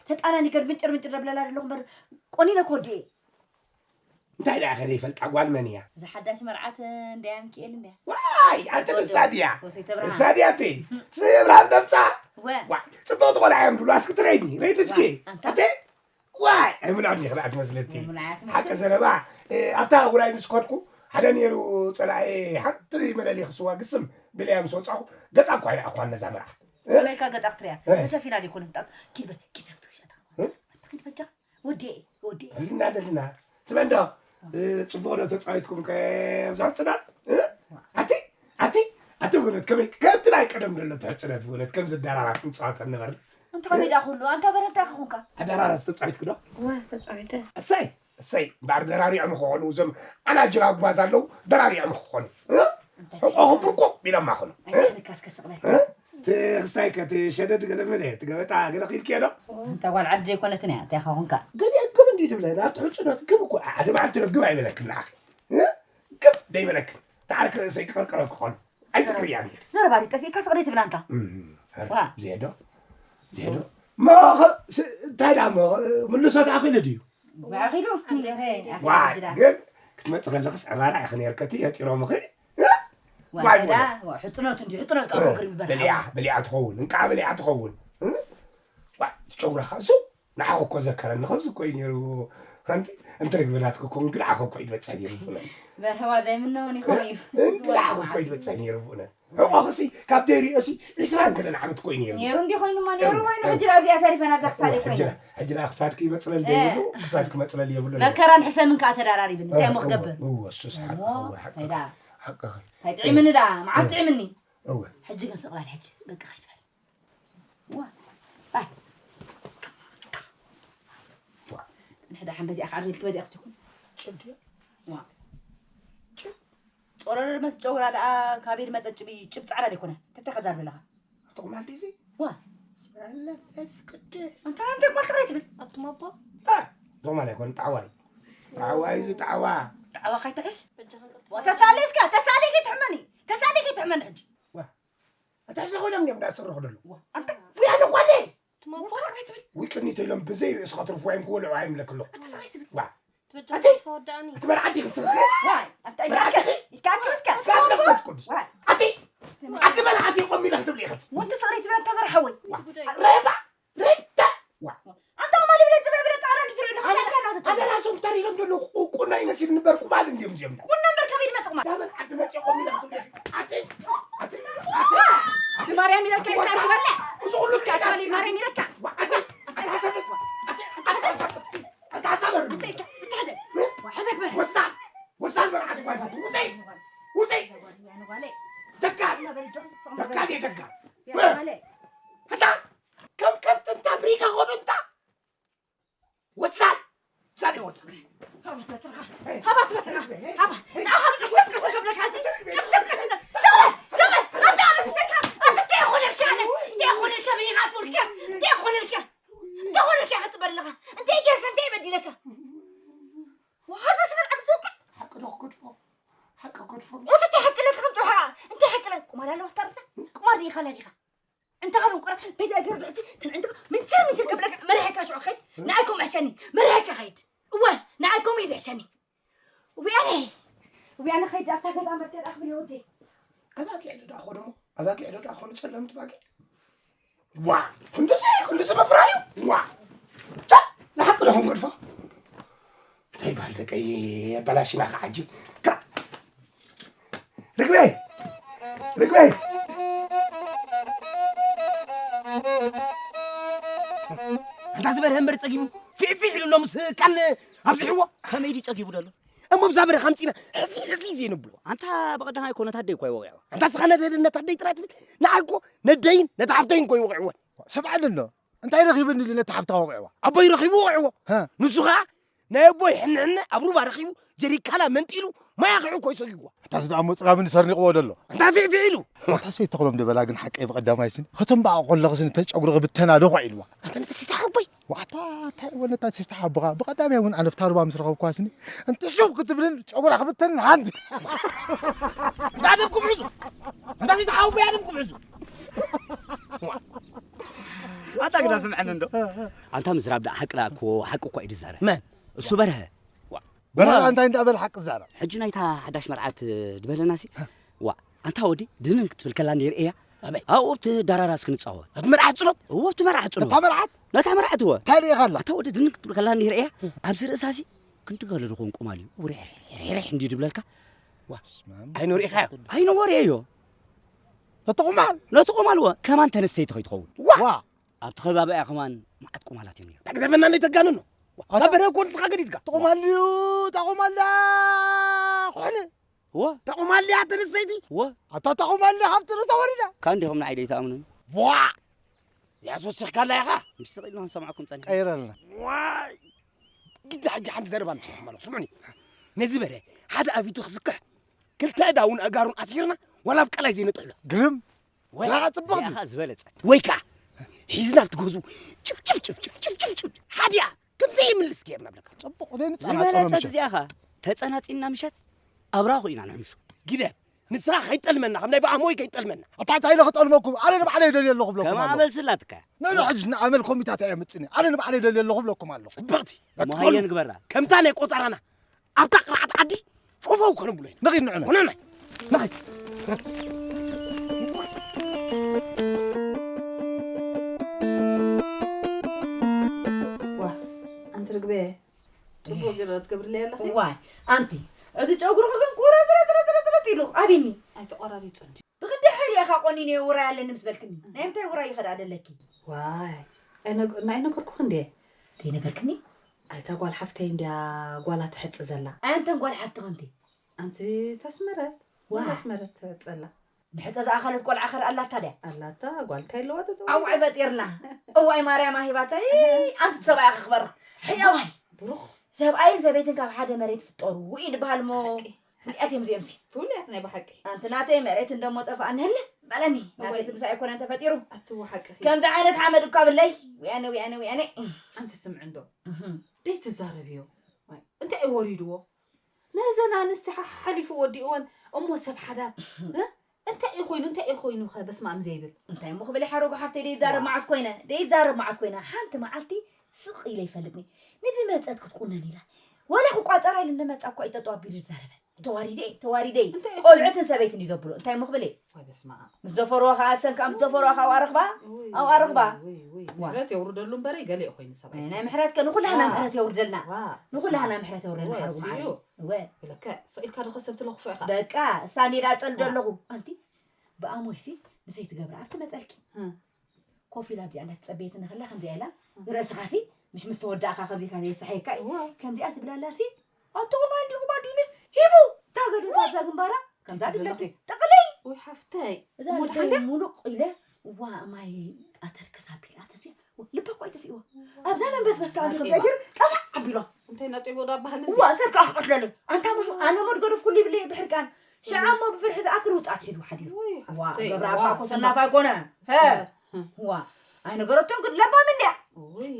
ተጣናኒ ገር ምንጭር ምንጭር ደብለላ ደለኹ እምበር ቆኒነ ክወዲኤ። እንታይ ደኣ ከ ዘይፈልጣ ጓል መን እያ? እዛ ሓዳሽ መርዓት እንድያ ሚኪኤል እንድያ። ዋይ ኣቲ ንሳ ድያ? ወሰይቲ ንሳ ብርሃን። ድያ እቲ? እቲ ብርሃን ደምፃ? ወ። ዋይ ፅብቕቲ ቆልዓ እዮም ድብሉ ኣስኪ ትረይኒ ረይኒ እስኪ። ኣንታ። ኣቲ ዋይ ኣይምልዖኒ ክልኣ ትመስለቲ። ኣይምልዓያ ትመስል። ሓቂ ዘረባ እ፣ ኣብታ ውራይ ምስ ከድኩ ሓደ ነይሩ ፀላኤ ሓንቲ መለሊ ክስዋ ግስም ብለያ ምስ ወፃኹ ገፃ እኳ ይረኣኳ ነዛ መርዓት። እ? ከመይ ኢልካ ገፃ ክትሪኣ? እ። ተሸፊና ዶ ይኮነት? ኪድ በል ኪድ ኣብቲ ውሻ ተኸ። እ? ኪድ በጃ። ወዴ ወዴ ህልና ደልና ስመ እንዶ ጽቡቕ ዶ ተጻዊትኩም ከብዛ ሕጽናት ኣቲ ኣቲ ኣቲ ብእውነት ከመይ ከምቲ ናይ ቀደም ደሎ ትሕጽነት ብእውነት ከም ዝደራራስ ንጻወት ንበር እንተ ከመይ ደኣ ኩሉ ኣንታ በረንታ ክኹንካ ኣደራራስ ተጻዊትክ ዶ ዋ ተጻዊተ እሰይ እሰይ እምበኣር ደራሪዖም ክኾኑ እዞም ኣናጅራ ጓዝ ኣለዉ ደራሪዖም ክኾኑ እ? ሕቆኹ ብርቁቕ ኢሎማ ኹኑ እ? ኣይትንካስ ከስቕበል እ? ትኽስታይ ከ ትሸደድ ገለ መለ ትገበጣ ገለ ኺልክዮ ዶ? እንተ ጓል ዓዲ ዘይኮነትን እያ እንታይ ኻ ኹንካ? ገሊአ ግብ እንዲ ትብለ ናብቲ ሕልጽኖት ግብ እኮ ሓደ መዓልቲ ዶ ግብ ኣይበለክን ንዓኺ እ? ግብ ደይበለክን ተዓርክ ርእሰይ ክቕርቅረኪ ኾኑ ኣይትክርያን ኢኺ። ዘረባ ዶ ጠፊእካ ስቕ ደይትብል ኣንታ? እም፣ ሀረ፣ ዋ። ዝሄዶ ዝሄዶ እሞ ኸ- ስ- እንታይ ደኣ እሞ ምልሶት ኣኺሉ ድዩ? ኣኺሉ ዋይ ግን ክትመፂ ከለኽስ ዕባራ ኢኺ ነይርከቲ የጢሮምኺ ዋይ ዋይ ሕፅኖት እንዲ ሕፅኖት ካብ ክርቢ በላ በሊዓ በሊዓ ትኸውን እንቃዓ በሊዓ ትኸውን እ? ዋይ ጨጉራኻ እሱ ንዓኹ እኮ ዘከረኒ ከምዚ እኮ እዩ ነይሩ ከምቲ እንተ ርግቢ ናትኪ እኮ እንግድዓኹ እኮ እዩ ዝበፅሕ ነይሩ ብእውነት በርሀዋ ዳይምነውን ይኸውን እዩ እንግድዓኹ እኮ እዩ ዝበፅሕ ነይሩ ብእውነት ሕቆኽሲ ካብ ደይሪኦሲ ዒስራን ገለን ዓመት እኮ እዩ ነይሩ ነይሩ እንዲ ኮይኑማ ነይሩ ኮይኑ ሕጂ ዳ እዚኣ ተሪፈና እዛ ክሳደይ ኮይና ሕጂ ዳ ክሳድኪ ይመፅለል ዘይብሉ ክሳድኪ መፅለል የብሉ መከራን ሕሰምን ከዓ ተዳራሪብን እንታይ እሞ ክገብር እወ እሱስ ሓቂ እወ ሓቂ ሓቂ እንታይ ጥዒምኒ ዳ መዓስ ጥዒምኒ እወ ሕጂ ግን ስቕባል ሕጂ በቃ ከይድ በል ዋ ባይ ፅንሕ ዳ ሓንበዚኣ ከዓ ሪልክ በዚኣ ክስኩን ጭብ ዋ ጭብ ጾረር መስ ጨጉራ ደኣ ካበይ ዝመጸ ጭብ እዩ? ጭብ ጻዕዳ ደይኮነ? ተተኸዛር በለኻ። ኣቶ ቁማል ድዩ እዚ? ዋ። መንፈስ ቅዱስ። ኣንታ ኣንተ ጓል ጥራይ ትብል። ኣቱም ኣቦ። አ፣ ዞማል ኣይኮን ጣዕዋይ። ጣዕዋይ እዚ ጣዕዋ። ጣዕዋ ካይትሕሽ? በጃ ክንቀጥል። ዋ፣ ተሳሊ እስከ፣ ተሳሊ ከይትሕመኒ። ተሳሊ ከይትሕመኒ ሕጂ። ዋ። ኣታ ሕዚ ኮይኖም እዮም እንዳሰርሑ ደሎ። ዋ፣ ኣንተ ውይ ኣነ ጓለይ። ኣቱም ኣቦ። ዋ፣ ጥራይ ትብል። ውይ ቅኒት ኢሎም ብዘይ ርእሲ ከትርፍዎ እዮም ክወልዑ ኣይምለክሎ። ኣንተ ጥራይ ትብል። ዋ። ትበጃኹም ኣቲ ተወዳእኒ። ኣቲ በልዓቲ ክስኺ ዋይ ኣንታ በልዓቲ ይካኪ እስከ ሳብ መንፈስ ቅዱስ ዋይ ኣቲ ኣቲ በልዓቲ ቆም ኢለ ክትብሊ ኢኽቲ ወንተ ፍቕሪ ትብላ ተፈርሐ ወይ ጉዳይ ረባ ቁኖ እምበር ካበይ ድመጽእ ቁማል? ዳበል ዓዲ መጺኦም ኢለ ክትብሊ ኢኺ። ኣቲ፣ ኣቲ፣ ኣቲ፣ ኣቲ ማርያም ኢለካ ኢልካ ወሳ-፣ ትበልዕ። እዚ ኩሉ ኢልካ ትበልዕ፣ ማርያም ኢለካ። ዋ፣ ኣቲ፣ ኣቲ ሓሳብ፣ ኣቲ፣ ኣቲ ሓሳብ፣ ኣቲ ሓሳብ ኣርግ። ኣቲ ኢልካ፣ ኣቲ ሓደ። ዋ፣ ሕደግ በል። ወሳል፣ ወሳል መርዓት እኳ ይፈቱ። ውፀይ፣ ውፀይ። ደካል፣ ደካል እየ ደካል። ኣታ፣ ከም ከብቲ እንታ ብሪጋ ኾኑ እንታ። ወሳል! ወሳል! ወሳል! ሃባት በትርኻ! ሃባት በትርኻ! ሃባ! ንኣኻ ቅስም ቅስም ከብለካ ሕጂ! ቅስም ቅስም! ዘበል! ዘበል! ኣንተ ኣነ ፍሰካ! ኣንተ እንታይ ይኾነልካ ኣነ? እንታይ ይኾነልካ በይኻ ትውልካ? እንታይ ይኾነልካ? እንታይ ይኾነልካ ክትበል ኣለኻ? እንታይ ገይርካ? እንታይ በዲለካ? ወሓደ ስበል ዓዲ ትውቅዕ! ሓቂ ዶ ክገድፎ? ሓቂ ክገድፎ? ወተቲ ሓቂ ለካ ከም ጮኻ! እንታይ ሓቂ ለካ? ቁማል ኣለዋ ስታርሳ? ቁማል ዲኻ ላሊኻ? እንተ ኸደን ቁራ ቤት እግር ብሕቲ ተንዕንተ ምንችር ምንችር ከብለካ መሪሕካ ሽዑ ኸይድ ንኣይኮም ሕሸኒ መሪሕካ ኸይድ እወ ንኣይኮም ሂድ ሕሸኒ ውያነ ውያነ ኸይድ ኣብታ ገዛ መርተር ኣኽብል ወደይ ኣባጊዕ ዶ ዳኾ ደሞ ኣባጊዕ ዶ ዳኾ ንጸለምቲ ባጊዕ ዋ ክንድዚ ክንድዚ መፍራዩ ዋ ቻ ንሓቂ ዶ ክንገድፎ እንታይ ይበሃል ደቀይ ኣበላሽና ከዓ ሕጂ ክራ ርግበይ ርግበይ ኣንታ ዝበርሀ እምበር ጸጊቡ ፊዕፊዕ ኢሉ ኣሎ ምስ ካን ኣብዚሕዎ ከመይ ድዩ ጸጊቡ ደሎ እሞ ብዛ በረኻ ኣምጺና ሕዚ ሕዚ ዘይነብሎ ኣንታ ብቐዳማይ እኮ ነታ ኣደይ እኮ ይወቂዕዋ ኣንታ ስኻ ነታ ኣደይ ጥራይ ትብል ንዓይ እኮ ነደይን ነታ ሓፍተይን እኮ ይወቂዕወን ሰብዓ ኣሎ እንታይ ረኺብኒ ኢሉ ነታ ሓፍታ ወቂዕዋ ኣቦይ ረኺቡ ወቂዕዎ ንሱ ኸዓ ናይ ኣቦይ ሕንሕነ ኣብ ሩባ ረኺቡ ጀሪካና መንጢሉ ማይ ኣኺዑ እኮ እዩ ሰጊግዋ ኣታ እዚ ደኣ እሞ ጽጋብ እንዲ ሰርኒቕዎ ደሎ ኣታ ፊዕፊዕ ኢሉ ኣታ ሰበይቲ ተኽሎም ደበላ ግን ሓቀይ ብቐዳማይ ስኒ ከተንባኣ ከለኽስ ንተጨጉሪ ክብተና ዶ ኳ ኢልዋ ኣታ ነታ ሰይቲ ሓቦይ ዋታ እንታይ እወ ነታ ሰይቲ ሓቦኻ ብቐዳማይ እውን ኣነ ፍታ ሩባ ምስ ረኸብኳ ስኒ እንተ ሹብ ክትብልን ጨጉራ ክብተንን ሓንቲ ኣደምኩም ሕዙ ኣታ ሰይቲ ሓቦይ ኣደምኩም ሕዙ ኣታ ግዳ ስምዐኒ እንዶ ኣንታ ምዝራብ ደኣ ሓቂ ደኣ እኮ ሓቂ እኳ እዩ ዝዛረብ መን እሱ በርሀ በርሀ እንታይ እንዳበል ሓቂ ዝዛረብ ሕጂ ናይታ ሓዳሽ መርዓት ድበለናሲ ዋ ኣንታ ወዲ ድንን ክትብል ከላ ነይር እያ ኣበይ ኣብኡ ኣብቲ ዳራራስ ክንፃወት ኣብ መርዓት ፅሎት እዎ ኣብቲ መርዓት ፅሎት ነታ መርዓት ነታ መርዓት እወ እንታይ ርኢኻ ኣላ ኣታ ወዲ ድንን ክትብል ከላ ነይር እያ ኣብዚ ርእሳሲ ክንዲ ገለ ዝኾን ቁማል እዩ ውርሕርሕርሕ እንዲ ድብለልካ ዋ ኣይኑ ርኢኻዮ ኣይኑ ወሬ እዮ ነቲ ቁማል ነቲ ቁማል እወ ከማን ተነስተይቲ ከይትኸውን ዋ ኣብቲ ከባቢ እያ ከማን መዓት ቁማላት እዮም ነይሩ። ተግደፈና እንዴ ተጋንኖ። ኣታ በረ እኮ ንስኻ ገዲድካ። ተቆማልዩ ተቆማላ ኾነ እወ ተቆማልያ ተነስተይቲ እወ ኣታ ተቆማላ ካብቲ ርእሳ ወሪዳ። ካን ዲኹም ንዓይ ደይትኣምኑኒ? ቧ እዚኣስ ወሲኽካላ ኢኻ። ምስጢር ኢልና ክንሰምዓኩም ጸኒሕና። ቀይረልና። ዋይ ግዲ ሕጂ ሓንቲ ዘረባ ንስኹም ማለት ስምዑኒ። ነዚ በረ ሓደ ኣፊቱ ክስክሕ ክልተ እዳውን ኣእጋሩን ኣሲርና ዋላ ኣብ ቀላይ ዘይነጥሕሎ። ግርም ወይ ላኻ ጽቡቕ እዚኣ ኸኣ ዝበለጸት ወይ ከኣ ሒዝና ኣብቲ ገዝኡ ጭፍጭፍ ጭፍጭፍ ጭፍጭፍ ጭፍጭፍ ሓዲኣ ከም ዘይምልስ ጌርና ብለካ ጽቡቕ ዘይንጻናጸሎ ዝበለጸት ምሸት እዚኣ ኸኣ ተጸናጺና ምሸት ኣብራኹ ኢና ንሕምሹ ግደ ንስኻ ከይጠልመና ከም ናይ ብኣሞይ ከይጠልመና ኣታ እንታይ ኢለ ክጠልመኩም ኣነ ንባዕለይ ደልየ ኣለኹ ብለኩም ከም ኣለኹ ኣመል ስላትካ ንሕና ሕጂ ንኣመል ኮሚታት እየ ምጽኒ ኣነ ንባዕለይ ደልየ ኣለኹ ብለኩም ኣለኹ ጽብቕቲ መሃየን ግበራ ከምታ ናይ ቆጸራና ኣብታ ቅርዓት ዓዲ ፈውፈው ከነብሎ ኢና። ንኺድ ንዑ ንዑ። ንዑ ንዑ። ንኺድ። ዋ ኣንቲ ርግበ ጽቡቕ ገለ ትገብርለይ ኣለኺ። ዋይ ኣንቲ እቲ ጨጉርኺ ግን ቁርጥርጥርጥርጥርጥ ኢሉ ኣቢኒ። ኣይተቆራሪጹ እንዲ። ብኽንደይ ሓይሊ ኢኻ ቆኒነዮ ውራይ ኣለኒ ምስ በልክኒ። ናይ ምንታይ ውራይ ኢኻ ደኣ ደለኪ? ዋይ ኣይነግ- ኣይነገርኩኺ እንድየ። ደይነገርክኒ? ኣይታ ጓል ሓፍተይ እንድያ ጓላ ትሕጽ ዘላ። ኣየንተን ጓል ሓፍትኺ ኣንቲ? ኣንቲ ታስመረት። ዋ። ጓል ኣስመረት ትሕጽ ኣላ። ንሕጸ ዝኣኸለት ቆልዓ ኸር ኣላታ ድያ? ኣላታ ጓል እንታይ ኣለዋ ተጠወ? ኣዋይ ፈጢርና። እዋይ ማርያም ኣሂባታ። ይይ፣ ኣንቲ ሰብኣያ ክኽበርኽ። ሕያዋይ። ብሩኽ። ሰብኣይን ሰበይትን ካብ ሓደ መሬት ፍጠሩ። ውይ ድበሃል እሞ። ሓቂ። ፍሉያት እዮም እዚኦም ሲ። ፍሉያት ናይ ብሓቂ። ኣንቲ ናተይ መሬት እንደሞ ጠፋ ንህለ በለኒ። እዋይ። ናተይ ምሳይ ኣይኮነን ተፈጢሩ። ኣትዎ ሓቅኺ። ከምዚ ዓይነት ሓመድ እኳ ብለይ። ውያነ ውያነ ውያነ። ኣንቲ ስምዒ እንዶ። እህ። ደይ ትዛረብዮ። እንታይ እዩ ወሪድዎ? ነዘን ኣንስቲ ሓ- ሓሊፉ ወዲእወን እሞ ሰብ ሓዳር እ? እንታይ እዩ ኮይኑ እንታይ እዩ ኮይኑ ኸ በስማም ዘይብል እንታይ እሞ ክብል ሓረጉ ሓፍተይ ደይዛረብ መዓስ ኮይነ ደይዛረብ መዓስ ኮይነ ሓንቲ መዓልቲ ስቕ ኢለ ይፈልጥኒ ንድመፀት ክትቁነን ኢላ ዋላ ክቋፀራ ኢሉ እንደመፃ እኳ ይጠጠው ኣቢሉ ዝዛረበ ተዋሪደ ተዋሪደ። ቆልዑትን ሰበይትን እዩ ዘብሎ እንታይ ምኽብል እየ? ወይ በስመ ኣብ። ምስ ደፈርዋ ከዓ እሰን ከዓ ምስ ደፈርዋ ከዓ ኣረኽባ። ኣው ኣረኽባ። ምሕረት የውርደሉ እምበረ ገለ ኮይኑ ሰብኣይ ናይ ምሕረት ከ ንኩላህና ምሕረት የውርደልና። ንኩላህና ምሕረት የውርደልና። ሓርጉ እዩ። እወ። ብለከ ሰኢልካ ዶ ከሰብ ትለኽፎ ኢኻ? በቃ እሳ እንዴ ዳጸል ደለኹ ኣንቲ ብኣሞይሲ ምሰይ ትገብራ ኣብቲ መጸልኪ ኮፍ ኢላ ኣብዚኣ እንዳተጸበየትኒ ከላ ከምዚኣ ኢላ ንርእስኻሲ ምሽ ምስ ተወዳእካ ከምዚካ የስሓየካ እዩ። ከምዚኣ ትብላላሲ ኣቶ ቁማል ድዩ ቁማል ድዩ ኢሉስ ሂቡ ታገዱ ኣብዛ ግንባራ ከምዛ ድለኪ ጠቕለይ ወይ ሓፍተይ እዛ እሞ ልበይ ድሓንዳ ሙሉቕ ኢለ እዋ ማይ ኣተር ክሳብ ኢላ ተሲ ልባ እኮ ኣይጠፊእዎ ኣብዛ መንበት በስካ ከምዛ ገይሩ ጠፋዕ ኣቢሎ እንታይ ነጢቦ ዳ ባህል እዚ እዋ ሰብ ከዓ ክቐትለሉ ኣንታ ምሹ ኣነ ሞድ ገደፍ ኩሉ ይብለየ ብሕርቃን ሽዓ እሞ ብፍርሒ ዝኣክል ውጣት ሒዝዎ ሓዲሩ ወይ ዋ ሓፍተይ ገብረ ዋ ኣባ እኮ ሰናፋ ኣይኮነ ዋ ኣይነገረቶም ግን ለባም እንድያ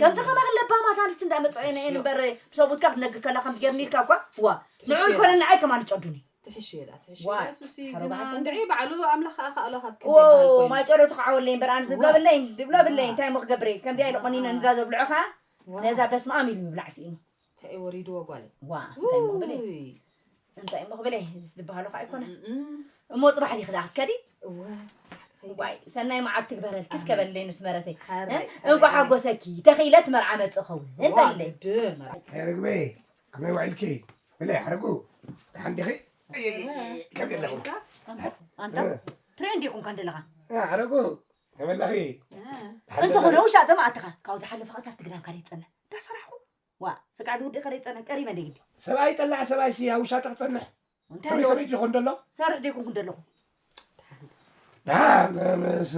ከምዚ ከማኽ ለባማት ኣንስቲ እንዳመፅኦ እየ እምበር ብሰብኡትካ ክትነግር ከላ ከም ትገርኒ ኢልካ እኳ ዋ ንዑ ይኮነ ንዓይ ከማን ጨዱኒ ትሕሽ እየ ዳ ትሕሽ ዋ እየ ሱሲ ግና እንድዒ ባዕሉ ኣምላኽ ኣኻእሎ ካብ ክንደይ በሃል ኮይኑ ማይ ጨሎ ትኸዓወለይ እምበር ኣንስ ዝብሎ ብለይ ድብሎ ብለይ እንታይ ሞ ክገብረ ከምዚኣ ኢለ ቆኒነ ንዛ ዘብልዖ ከዓ ነዛ በስመኣም ኢሉ ምብላዕ ስኢኑ እንታይ እዩ ወሪድዎ ጓለይ ዋ እንታይ እሞ ክብል እየ እንታይ እሞ ክብል እየ ዝበሃሉ ከዓ ኣይኮነ እሞ ፅባሕ ዲኺ ዳ ክትከዲ እወ ዋይ ሰናይ መዓልቲ ግበረልኪ እስከ በለይ ንስመረተይ እንቋ ሓጎሰኪ ተኺለት መርዓ መፅእ ኸውን በለይ ርግበይ ከመይ ውዒልኪ በለይ ሓረጉ ደሓን ዲኺ ከመይ ኣለኹም ኣንታ ትሪኦ እንዲኹም ከንደለኻ ሓረጉ ከመይ ኣለኺ እንተኾነ ውሻጠ መዓትኻ ካብኡ ዝሓለፈ ኸታ ትግራም ካልእ ይፀንሕ እንዳሰራሕኹ ዋ ስጋዕ ዝውድእ ከደይ ፀንሕ ቀሪበ እንደ ግዲ ሰብኣይ ጠላዕ ሰብኣይ ሲ ኣብ ውሻጠ ክፀንሕ እንታይ ከመይ ዶ ከመይ ዲኾን ደሎ ሰርሕ ደይኮንኩ እንደለኹ ደሓን ምስ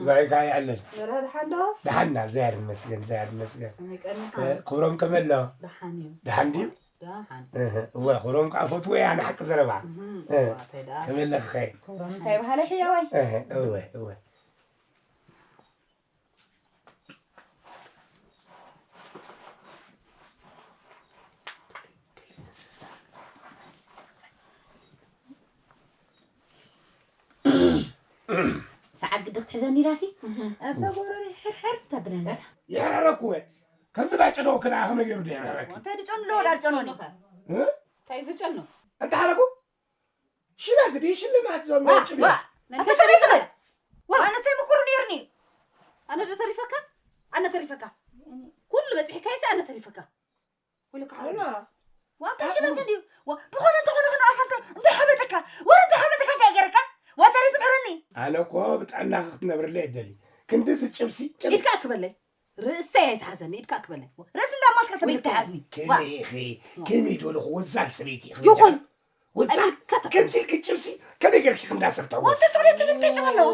ባይካ ይዕልል መራ ደሓን ዶ ደሓና እግዚኣብሔር ይመስገን እግዚኣብሔር ይመስገን ከመይ ቀኒኻ ክብሮም ከመይ ኣሎ ደሓን እዩ ደሓን ድዩ ደሓን እህ፣ እወ ክብሮም ከዓ ፈትዎ እያ ንሓቂ ዘረባ እህ፣ እህ፣ ዋታይ ደኣ ከመይ ኣለኺ ኸይ ክብሮም እንታይ በሃለ ሕያዋይ እህ፣ እወ እወ ሰዓት ግዲ ክትሕዘኒ ኢላሲ ኣብዛ ጎረሪ ሕርሕር ተብለና የሕረረኩ ከምቲ ናይ ጨነወ ክና ከመይ ገይሩ ደየረረክ እንታይ ድጨኑ ኣለዎ ዳርጨኖኒ እንታይ ዝጨኑ እንታይ ሓረኩ ሽበት ድዩ ሽልማት ዘሎ ዋ፣ ጭብያ ዋ፣ ኣታ ሰበይትኸ? ዋ፣ ኣነ ተይምኩሩ ነይርኒ። ኣነ ዶ ተሪፈካ? ኣነ ተሪፈካ? ኩሉ በፂሕካይሲ ኣነ ተሪፈካ? ወይለካ ሓውና። ዋ፣ እንታይ ሽበት እንድዩ? ዋ፣ ብኾነ እንተኾነ ኸነ ኣኻ እንታይ፣ እንታይ ሓበጠካ? ወረ እንታይ ሓበጠካ? እንታይ ገይረካ? ዋ፣ ተሪፍ ትምህረኒ። ኣነ እኮ ብጥዕናኺ ክትነብርለይ እደሊ። ክንድዚ ጭብሲ፣ ጭብሲ። ኢልካ ክበለይ። ርእሰይ ኣይትሓዘኒ፣ ኢድካ ክበለይ። ርእሲ እንዳማትካ ሰበይቲ ትሓዝኒ። ዋ። ከመይ ኢኺ? ከመይ ዝበልኹ ወዛል ሰበይቲ ኢኺ። ይኹን። ወዛል። ኣይምልከተካ። ከምዚ ኢልኪ ጭብሲ ከመይ ጌርኪ ክንዳ ሰብ ተውጽ? ወንተ ትብለይ ትብል እንታይ ጭባ ኣለዎ?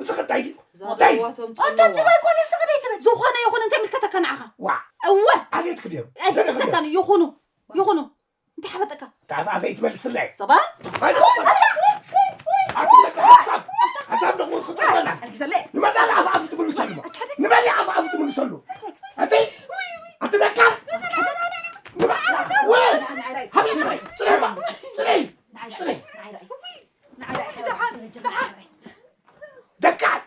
እዚ ኸ እንታይ ድዩ? እንታይ? ዘረዋቶም ኣታ ጭባ ኣይኮነ፣ እዚ ኸ እንታይ ትብል? ዝኾነ ይኹን እንታይ ምልከተካ ንዓኻ? ዋ። እወ። ኣቤት ክድዮም። ኣይስልሰካን ይኹኑ። ይኹኑ። እንታይ ሓበጠካ? ኣፍ ኣፈይ ትመልስለይ። ሰባ? ኣቲ ሓሳብ፣ ሓሳብ ንኹ ክጽበና። ኣልግዘለይ። ንመዳል ኣፍ ኣፍ ትምልሰሉ። ንመዳል ኣፍ ኣፍ ትምልሰሉ። ኣቲ፣ ኣቲ ደቃል። ንመ-፣ ወይ፣ ሃብለ ጥራይ፣ ጽረይ፣ ጽረይ፣ ጽረይ። ደቃል።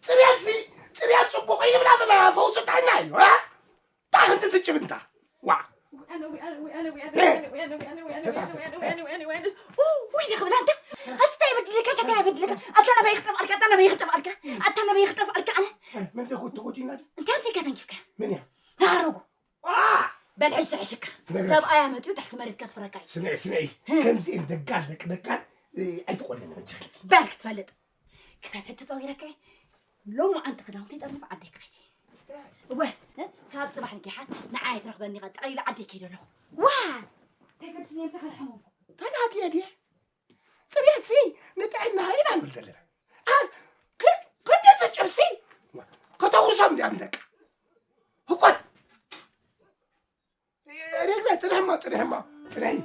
ጽርያት ሲ፣ ጽርያት ጽቡቕ እዩ ንብላ ዘለና ፈውሲ ጥዕና እዩ፣ እ? ታ ክንዲ ዝጭብ እንታ። ዋ። ውይ፣ ይኽብል ኣንተ። ኣቲ እንታይ ይበድለካ፣ እንታይ ይበድለካ? ኣታ ናበይ ክጠፍኣልካ፣ ኣታ ናበይ ክጠፍኣልካ፣ ኣታ ናበይ ክጠፍኣልካ ኣነ? መን ተጎ-፣ ተጎዲና ዶ? እንታይ ኣንቲካ ተንኪፍካ? መን እያ? ናረጉ። ዋ! በል ሕጂ ዝሕሽካ። ነገር። ሰብኣያ መጺኡ ትሕቲ መሬት ከስፍረካ እዩ። ስምዒ፣ ስምዒ። ህ። ከምዚኤን ደጋል ደቂ ደጋል፣ እ፣ ኣይትቆልኒ በጃኺ። በል ክትፈልጥ። ክሳብ ሕጂ ጸዊረካ እየ። ሎሚ ኣንቲ ክዳውንቲ ጠርኒፍ ዓደይ ክኸይድ እየ። እወ፣ እ፣ ካብ ጽባሕ ንጊሓ ንዓይ ኣይትረኽበኒ ኢኻ፣ ጠቕሊለ ዓደይ ከይደ ኣለኹ። ዋ! እንታይ ገድስኒ እየ፣ እንታይ ከልሕሙ? ተጋግየ ድየ? ጽሬትሲ ንጥዕና ኢና ንብል ዘለና። ኣ፣ ክ-፣ ክንድዚ ጭብሲ ከተኹሶም ድያም ደቃ? ህቆት! ርግበ፣ ጽንሕሞ፣ ጽንሕሞ፣ ጽንሒ።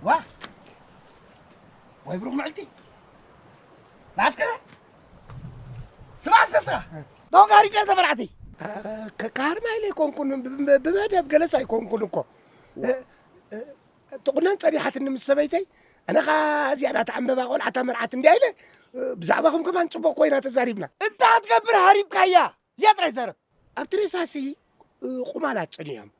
ዋ! ወይ ብሩኽ መዓልቲ። ንዓስከ ስማ፣ እስከ ስኻ። ዶንጋሪ ገለ ተበላዕቲ። ከ-፣ ካርማ ኢለ ኣይኮንኩን፣ ብ-፣ ብ-፣ ብመደብ ገለስ ኣይኮንኩን እኮ። እ፣ እ፣ ትቑነን ጸኒሓትኒ ምስ ሰበይተይ፣ ኣነ ኸኣ እዚኣ ናታ ዕምበባ ቖልዓ እታ መርዓት እንድያ ኢለ፣ ብዛዕባኹም ከማን ጽቡቕ ኮይና ተዛሪብና። እንታይ ክትገብር ሃሪብካያ? እዚኣ ጥራይ ዘረብ። ኣብቲ ሬሳሲ፣ ቁማል ኣጽንዮም።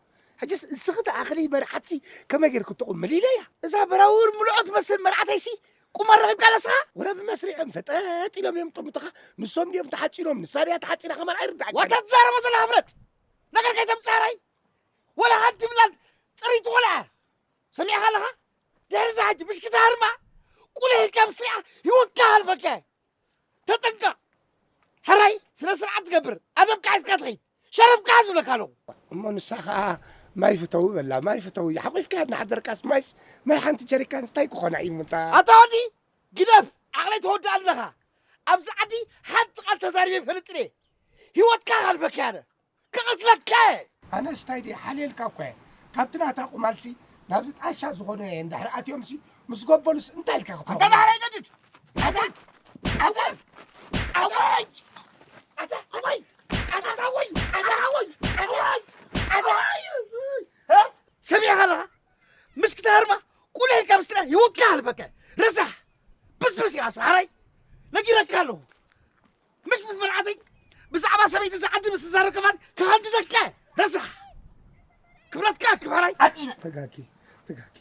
ሕጅስ እስኺ ትኣኽሊ መርዓትሲ ከመይ ጌርኪ ትቑምሊ ኢለያ። እዛ በራውር ምልኦ ትመስል መርዓተይሲ ቁማል ረኺብካ ኣለስኻ? ወረ ብመስሪዖም ፈጠጥ ኢሎም እዮም ጥምቱኻ። ንሶም ድዮም ተሓጺኖም፣ ንሳ ድያ ተሓጺና ከማን ኣይርድኣካን። ዋታ ትዛረቦ ዘለኻ ፍለጥ። ነገር ከይተምጻራይ። ወላ ሓንቲ ብላል ጽሪት ቆልዓ። ሰሚዕኻ ኣለኻ? ድሕሪ እዛ ሕጂ ምሽ ክትሃርማ፣ ቁልሕ ኢልካ ምስሪዓ ህይወትካ ሃልፈካ። ተጠንቀቕ። ሕራይ ስነ ስርዓት ትገብር፣ ኣደብካ ሒዝካ ትኸይድ። ሸረብካ ዝብለካ ኣለኹ። እሞ ንሳ ኸኣ ማይ ፍተው በላ፣ ማይ ፍተው። ሓቂፍካ እናሓደርካስ ማይስ፣ ማይ ሓንቲ ጀሪካንስ እንታይ ክኾና እዩ ምንታ? ኣታ ወዲ፣ ግደፍ፣ ዓቕለይ ትወድእ ኣለኻ። ኣብዚ ዓዲ ሓንቲ ቃል ተዛሪበ ይፈልጥን እየ። ህይወትካ ሃልፈካ ኣነ። ክቐትለካ እየ። ኣነስ እንታይ ድየ ሓልየልካ እኮ እየ። ካብቲ ናታ ቁማልሲ ናብዚ ጣሻ ዝኾነ እንድሕር ኣትዮምሲ ምስ ገበሉስ እንታይ ኢልካ ክትረኽቦ? ኣታ ዳሕራይ ጨጭጭ! ኣታ! ኣታ! ኣወይ! ኣታ! ኣወይ! ኣታ! ኣወይ! ኣታ! ኣወይ! ኣታ! ኣታ! እ? ሰሚዕኻ ኣለኻ? ምስ ክትሃርማ ቁልሕ ኢልካ ምስ ትሪኣ ህይወትካ ሃልፈካ። ረሳሕ! ብስብስ ኢኻ ስራሕራይ! ነጊረካ ኣለኹ። ምሽ ምስ መርዓተይ ብዛዕባ ሰበይቲ ዝዓዲ ምስ ትዛረብ ከማን ክሃንድደካ ረሳሕ። ክብረትካ ክብረይ ዓጢነ። ተጋጊ፣ ተጋጊ።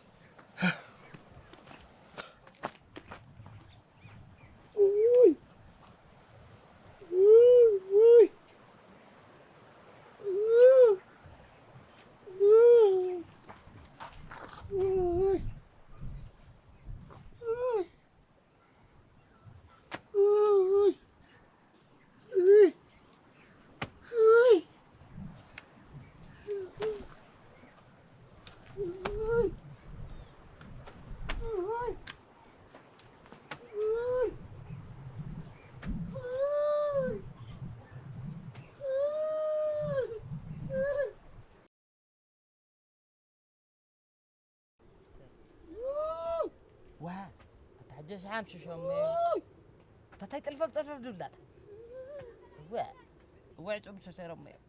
ዋ፣ ኣታ ሕጂ ሸሓም ሽሾም እዩ። ኣታ ታይ ጥልፈፍ ጥልፈፍ ድብላታ? እወ፣ እወ፣ ዕጹብ ሰሰሮም እዮም።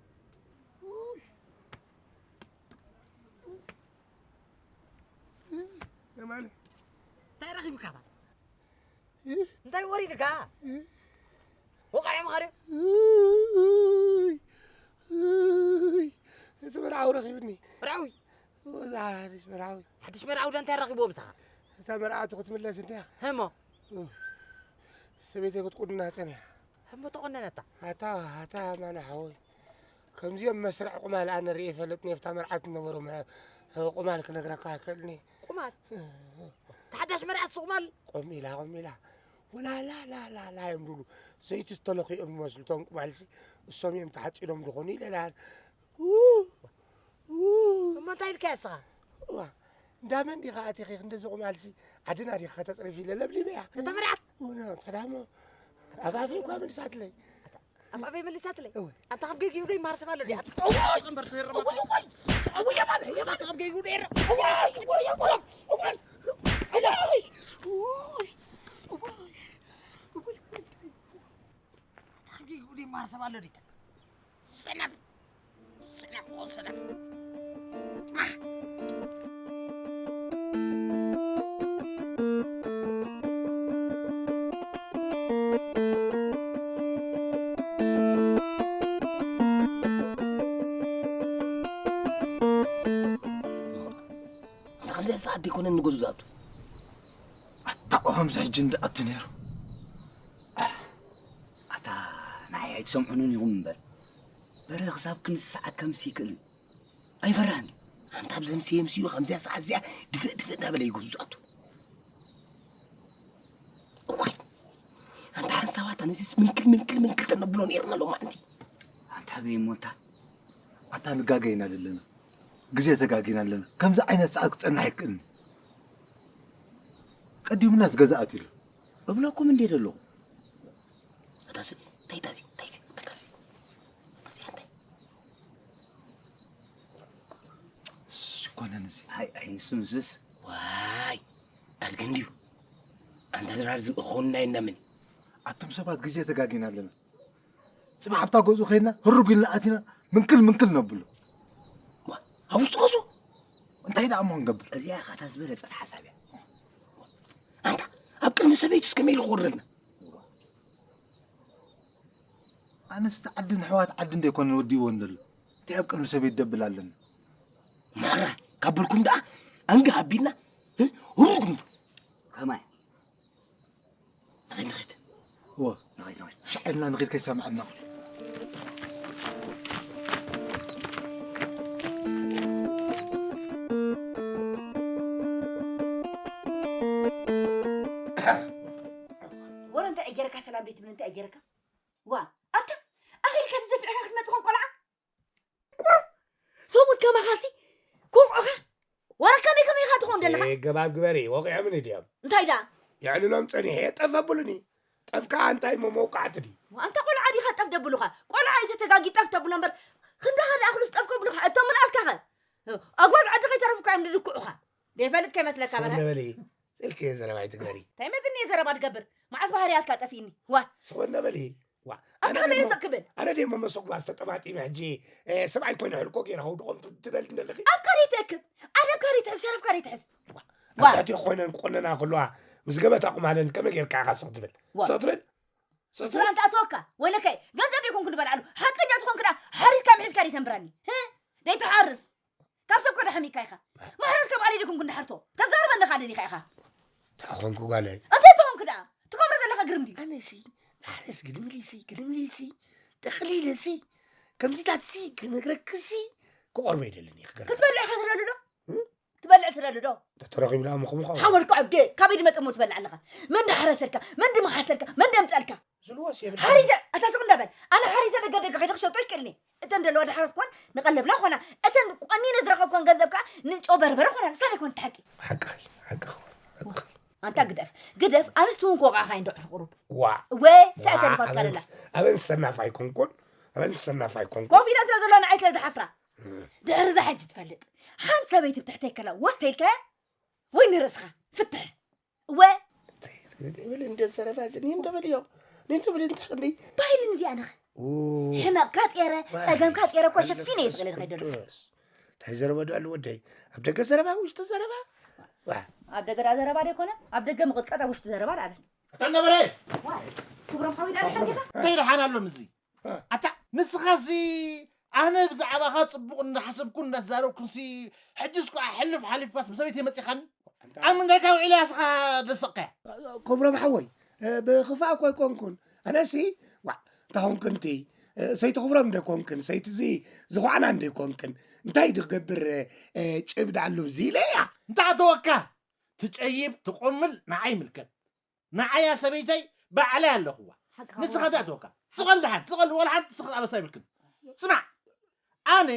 የማነ። እንታይ ረኺብካታ? እንታይ ወሪድካ? ወቃዒ ምኻደ? እይ፣ እይ፣ እቲ መርዓዊ ረኺብኒ። መርዓዊ? እዛ ሓድሽ መርዓዊ። ሓድሽ መርዓዊ ዶ እንታይ ረኺብዎ ምሳኻ? እታ መርዓቱ ክትምለስ እንድያ። እሞ? ሰበይተይ ክትቁንና ጸኒሓ። እሞ ተቆነነታ? ኣታ፣ ኣታ ማና ሓወይ። ከምዚኦም መስርዕ ቁማል ኣነ ርእየ ይፈልጥን እየ፣ ኣብታ መርዓት ዝነበሩ መ-፣ ቁማል ክነግረካ ኣይክእልን እየ። ቁማል? እ፣ እ። ተሓዳሽ መርዓትሲ ቁማል? ቆም ኢላ፣ ቆም ኢላ። ወላ ላ ላ ላ ላ እዮም ዝብሉ። ዘይቲ ዝተለኽዩ እዮም ዝመስሉ እቶም ቁማልሲ። እሶም እዮም ተሓጺኖም ዝኾኑ ኢለ ኢላ። ው፣ ው። እሞ እንታይ ኢልካያ ንስኻ? እዋ፣ እንዳ መን ዲኻ ኣቲኺ ክንድዚ ቁማልሲ? ዓድና ዲኻ ከተጽርፊ ኢለ ለብሊበያ። እታ መርዓት? እውነ፣ ተዳሞ። ኣፋፈይ እኳ መልሳትለይ። ኣፋፈይ መሊሳትለይ? እወ። ኣንታ ካብ ገጊኡ ዶ ይመሃር ሰብ ኣሎ ድያ? እወ! እምበር ተዘረባ። እወ፣ እወ! እወ፣ የማነ፣ የማነ! ኣንታ ካብ ገጊኡ ዶ ይረ-? እወ፣ እወ፣ እወ! እወ! እወ! እወ! ኣንታ ካብ ገጊኡ ዶ ይመሃር ሰብ ኣሎ ድያ? ሰነፍ! ሰነፍ፣ ኦ ሰነፍ! ኣህ! ኣንታ ከምዚኣ ሰዓት ደይኮነን ንገዝኡ ዝኣቱ? ኣታ እኮ ከምዚ ሕጂ እንድኣቱ ነይሩ። ኣታ ንዓይ ኣይትሰምዑንን ኢኹም እምበር፣ በረ ክሳብ ክንዲ ሰዓት ከምሲ ይክእል ኣይፈርህን። ኣንታ ኣብ ዘምስየ ምስኡ ከምዚኣ ሰዓት እዚኣ ድፍእ ድፍእ እናበለ እዩ ገዝኡ ዝኣቱ። እዋይ! ኣንታ ሓንሳባታ ነዚስ ምንክል ምንክል ምንክል ተነብሎ ነይርና ሎማዕንቲ። ኣንታ በይ እሞ እንታ። ኣታ ንጋገ ኢና ዘለና። ግዜ ተጋጊና ኣለና። ከምዚ ዓይነት ሰዓት ክጸንሕ ኣይክእልን። ቀዲሙናስ ገዛ ኣትዩ ኣሎ። እብለኩም እንዴ ዘለኹ? ኣታ ስብ፣ እንታይ ታዚ፣ እንታይ ሲ፣ እንታይ ታዚ? እንታይ ሲ፣ እንታይ? እሱ ይኮነን እዚ። ኣይ፣ ኣይ፣ ንሱ፣ ንሱስ። ዋይ፣ ኣድጊ እንድዩ። ኣንታ ድራር ዝብኢ ክኾንና የናምን። ኣቱም ሰባት ግዜ ተጋጊና ኣለና። ጽባሕ ኣብታ ገዝኡ ከይድና፣ ህርግ ኢልና ኣቲና፣ ምንክል ምንክል ነብሎ። ዋ፣ ኣብ ውሽጢ ገዝኡ? እንታይ ደኣ እሞ ክንገብር? እዚኣ ኸኣ እታ ዝበለጸት ሓሳብ እያ። ኣንታ ኣብ ቅድሚ ሰበይቱ እስከ ሜሉ ክወርደልና። ኣነስ ዓድን ኣሕዋት ዓድን ደይኮነን ወዲእዎ እንደሎ። እንታይ ኣብ ቅድሚ ሰበይቱ ደብል ኣለና? ማራ ካብ በልኩም ደኣ ኣንጋ ኣቢልና፣ እ? ሁሩግ ንብል። ከማይ? ንኺድ፣ ንኺድ። እዎ፣ ንኺድ፣ ንኺድ። ሻዕልና ንኺድ ከይሰምዐና። ወረ እንታይ ኣየረካ ሰላም ቤት ምን እንታይ ኣየረካ? ዋ፣ ኣታ ኣኺልካ ተደፊዕካ ክትመጽእ ከም ቆልዓ? ቁሩብ ሰሙት ከማኻሲ ኮምዖኻ? ወረ ከመይ ከመይ ኢኻ ትኾን ዘለኻ? ገባብ ግበሪ፣ ወቒዖምኒ ድዮም? እንታይ ደኣ? የዕልሎም ጸኒሐ፣ ጠፍ ኣብሉኒ። ጠፍ ከኣ እንታይ እሞ መውቃዕቲ ድዩ? ዋ፣ ኣንታ ቆልዓ ዲኻ ጠፍ ደብሉኻ? ቆልዓ እዩ ተተጋጊ ጠፍ ተብሎ እምበር፣ ክንዳኻ ደኣ ኣኽሉስ ጠፍ ከብሉኻ? እቶም ምንኣስካኸ? ኣጓል ዓዲ ከይተረፉካ እዮም ዝድክዑኻ። ደይፈልጥ ከይመስለካ ሰብ በርሀ። ነበሊ፣ ስልኪ ዘረባ ኣይትግበሪ። እንታይ መዝኒ ዘረባ ትገብር? መዓስ ባህርያትካ ጠፊእኒ? ዋ። ስኾን ነበሊ። ዋ። ኣታ ኣነ ከመይ ደሞ፣ ይስቕ ክብል? ኣነ ደሞ መሰጉባ ዝተጠማጢመ ሕጂ፣ እ፣ ሰብኣይ ኮይነ ሕልኮ ገይረ ከውድቖም ት-፣ ትደሊ እንደለኺ? ኣፍካ ደይትእክብ፣ ኣደብካ ደይትሕዝ፣ ሸረፍካ ደይትሕዝ። ዋ። ዋ። ኣብ ትሕቲ ኮይነን ክቆነና ከለዋ ምስ ገበታ ቁማለን ከመይ ጌርካ ኢኻ ስቕ ትብል? ዋ። ስቕ ትብል? ስቕ ትብል? ስራን ትኣትወካ፣ ወይለከ፣ ገንዘብ ደይኮንኩ ዝበልዓሉ፣ ሓቀኛ ትኾንክ ደኣ ሓሪስካ ምሒዝካ ደይተንብረኒ። ህ? ደይትሓርስ። ካብ ሰብ ኮ ደሓሚካ ኢኻ። ማሕረስ ካብ ዓሊ ዲኩም ክንድሓርቶ። ተዛርበ እንደ ካደ ዲኻ ኢኻ። እንታይ ኾንኩ ጓለይ? እንታይ ተኾንኩ ደኣ? ትገብሮ ዘለኻ ግርም ድዩ? ኣነሲ ማሕረስ ግድምሊሲ፣ ግድምሊሲ፣ ጠቕሊለሲ፣ ከምዚታትሲ ክነግረክሲ ክቐርቦ ይደልን እየ ክገርም። ክትበልዕ ኢኻ ትደሊ ዶ? እም? ትበልዕ ትደሊ ዶ? ተረኺቡ ደኣ ምኹም ኸውን። ሓመድካ ዕብዴ፣ ካበይ ድመጠ እሞ ትበልዕ ኣለኻ? መን ድሓረሰልካ? መን ድመሓሰልካ? መን ደምፀልካ? ዝልዎስ የብልካ። ሓሪሰ፣ ኣታ ስቕ እንዳበል። ኣነ ሓሪሰ ደገ ደገ ከይደ ክሸጦ ይክእልኒ። እተን ደለዋ ድሓረስ ኮን ንቐለብና ኾና፣ እተን ቆኒነ ዝረኸብኮን ገንዘብ ከኣ ንጨው በርበረ ኾና፣ ንሳ ደይኮን ትሓቂ። ሓቅኺ፣ ሓቅኺ፣ ሓቅኺ። ኣንታ ግደፍ፣ ግደፍ፣ ኣንስቲ እውን ክወቕዓኻ እየን ዶ ዕርቁሩብ። ዋ። እወ፣ ሰኣተ ዋ፣ ንፈትካ ኣበን ደላ። ስ-፣ ኣበን ሰናፍ ኣይኮንኩን፣ ኣበን ሰናፍ ኣይኮንኩን። ኮፍ ኢለን ስለ ዘለዋ ንዓይ ስለ ዝሓፍራ። እም። ድሕሪ እዛ ሕጂ ትፈልጥ። ሓንቲ ሰበይቲ ብትሕተይ ከላ ወስተ ኢልካያ? ወይ ንርእስኻ ፍትሕ። እወ። እንታይ ይብል እንደ ዘረባ እዚ? እኔ እንደ በልዮ፣ እኔ እንደ በልዮ እንታይ እንደ ባይልን እዚኣ ነኸ? ኡ። ሕመቕካ ጤረ፣ ዋ፣ ጸገምካ ጤረ እኮ ሸፊነ እየ መንፈስ ዝኽእል ንኸይደሎ። ቅዱስ። እንታይ ዘረባ ዶ ኣሎ ወደይ? ኣብ ደገ ዘረባ፣ ውሽጢ ዘረባ? ዋ። ኣብ ደገ ደኣ ዘረባ ደይኮነ? ኣብ ደገ ምቕጥቀጥ፣ ኣብ ውሽጢ ዘረባ ደኣ በል። ኣታ ነበረ! ዋ፣ ክብሮም ሓወይ ደኣ ደሓን ዲኻ? እንታይ ደሓን ኣሎ ምስዚ? ኣታ ንስኻሲ ኣነ ብዛዕባኻ ጽቡቕ እንዳሓሰብኩን እንዳተዛረብኩንሲ፣ ሕጅስ ከኣ ሕልፍ ሓሊፍካስ ብሰበይተይ መጺኻኒ? ኣንታ ኣብ ምንታይ ካብ ውዒላ ስኻ ደሰቕካያ? ክብሮም ሓወይ፣ እ፣ ብኽፋእ እኮ ኣይኮንኩን። ኣነሲ፣ ዋዕ፣ እንታ ኾንክንቲ፣ እ፣ ሰይቲ ክብሮም እንደ ኮንክን፣ ሰይትዚ ዝኹዓና እንደ ኮንክን፣ እንታይ ድገብር፣ እ፣ ጭብ ደኣሉ እዚ ኢለ እያ። እንታይ ኣተወካ? ትጨይብ፣ ትቆምል፣ ንዓይ ይምልከት። ንዓያ ሰበይተይ ባዕለይ ኣለኹዋ። ሓቅኻ ንስኻ ወዲ። እንታይ ኣተወካ? ስቐል ደሓን፣ ስቐል ወላ ሓንቲ ስቕ ኣበሳ ይብልክን። ስማዕ፣ ኣነ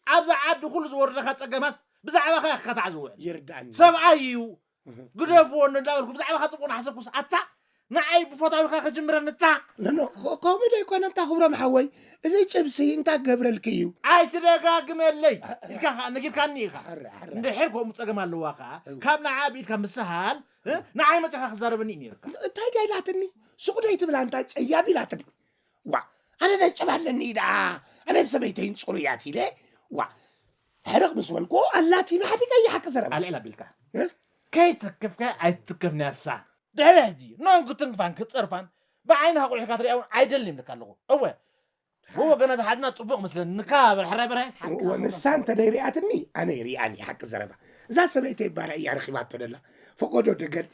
ኣብዛ ዓዲ ኩሉ ዝወርደካ ጸገማት ብዛዕባኻ ኢኻ ክካታዕ ዝውዕል። ይርዳእኒ። ሰብኣይ እዩ፣ እህ። ግደፍዎ እንዳበልኩ ብዛዕባኻ ጽቡቕ እናሓሰብኩስ ኣታ ንዓይ ብፈታዊኻ ክጅምረኒ እታ። ኖ፣ ኖ፣ ኮ-፣ ከምኡ ዶ ኣይኮነ እንታ ክብሮም ሓወይ፣ እዚ ጭብሲ እንታይ ክገብረልኪ እዩ? ኣይትደጋግመለይ ኣ-፣ ኢልካ ኸኣ ነጊርካኒ ኢኻ። ሓረ፣ ሓረ። እንድሕር ከምኡ ጸገም ኣለዋ ኸኣ፣ እው። ካብ ንዓ ብኢድካ ምስሃል፣ እ? ንዓይ መጺኻ ክዛረበኒ እዩ ነይርካ። እንታይ ዳ ኢላትኒ? ሱቕ ዶ ኣይትብላ እንታ ጨያብ ኢላትኒ። ዋ፣ ኣነ ዳ ጨብ ኣለኒ ደኣ፣ ኣነ ሰበይተይን ጽሩያት ኢለ፣ ዋ፣ ሕርቕ ምስ በልኩ ኣላቲመ ሓዲገ እየ ሓቂ ዘረባ። ኣልዕል ኣቢልካ። እ? ከይትክፍካ ኣይትትከፍንያ እሳ። ድሕሪ ሕጂ፣ ኖንኩ ትንክፋን ክትጸርፋን፣ ብዓይንኻ ቁልሕካ ትሪኣ እውን ኣይደልን ይብለካ ኣለኹ። እወ፣ ብወገናት ሓድና ጽቡቕ መስለኒ። ንካ በል ሕራይ በርሀ። እወ፣ ንሳ እንተ ደይሪኣትኒ፣ ኣነ ይሪኣን እየ ሓቂ ዘረባ። እዛ ሰበይተይ ባርዕ እያ ረኺባቶ ደላ። ፈቆዶ ደገል፣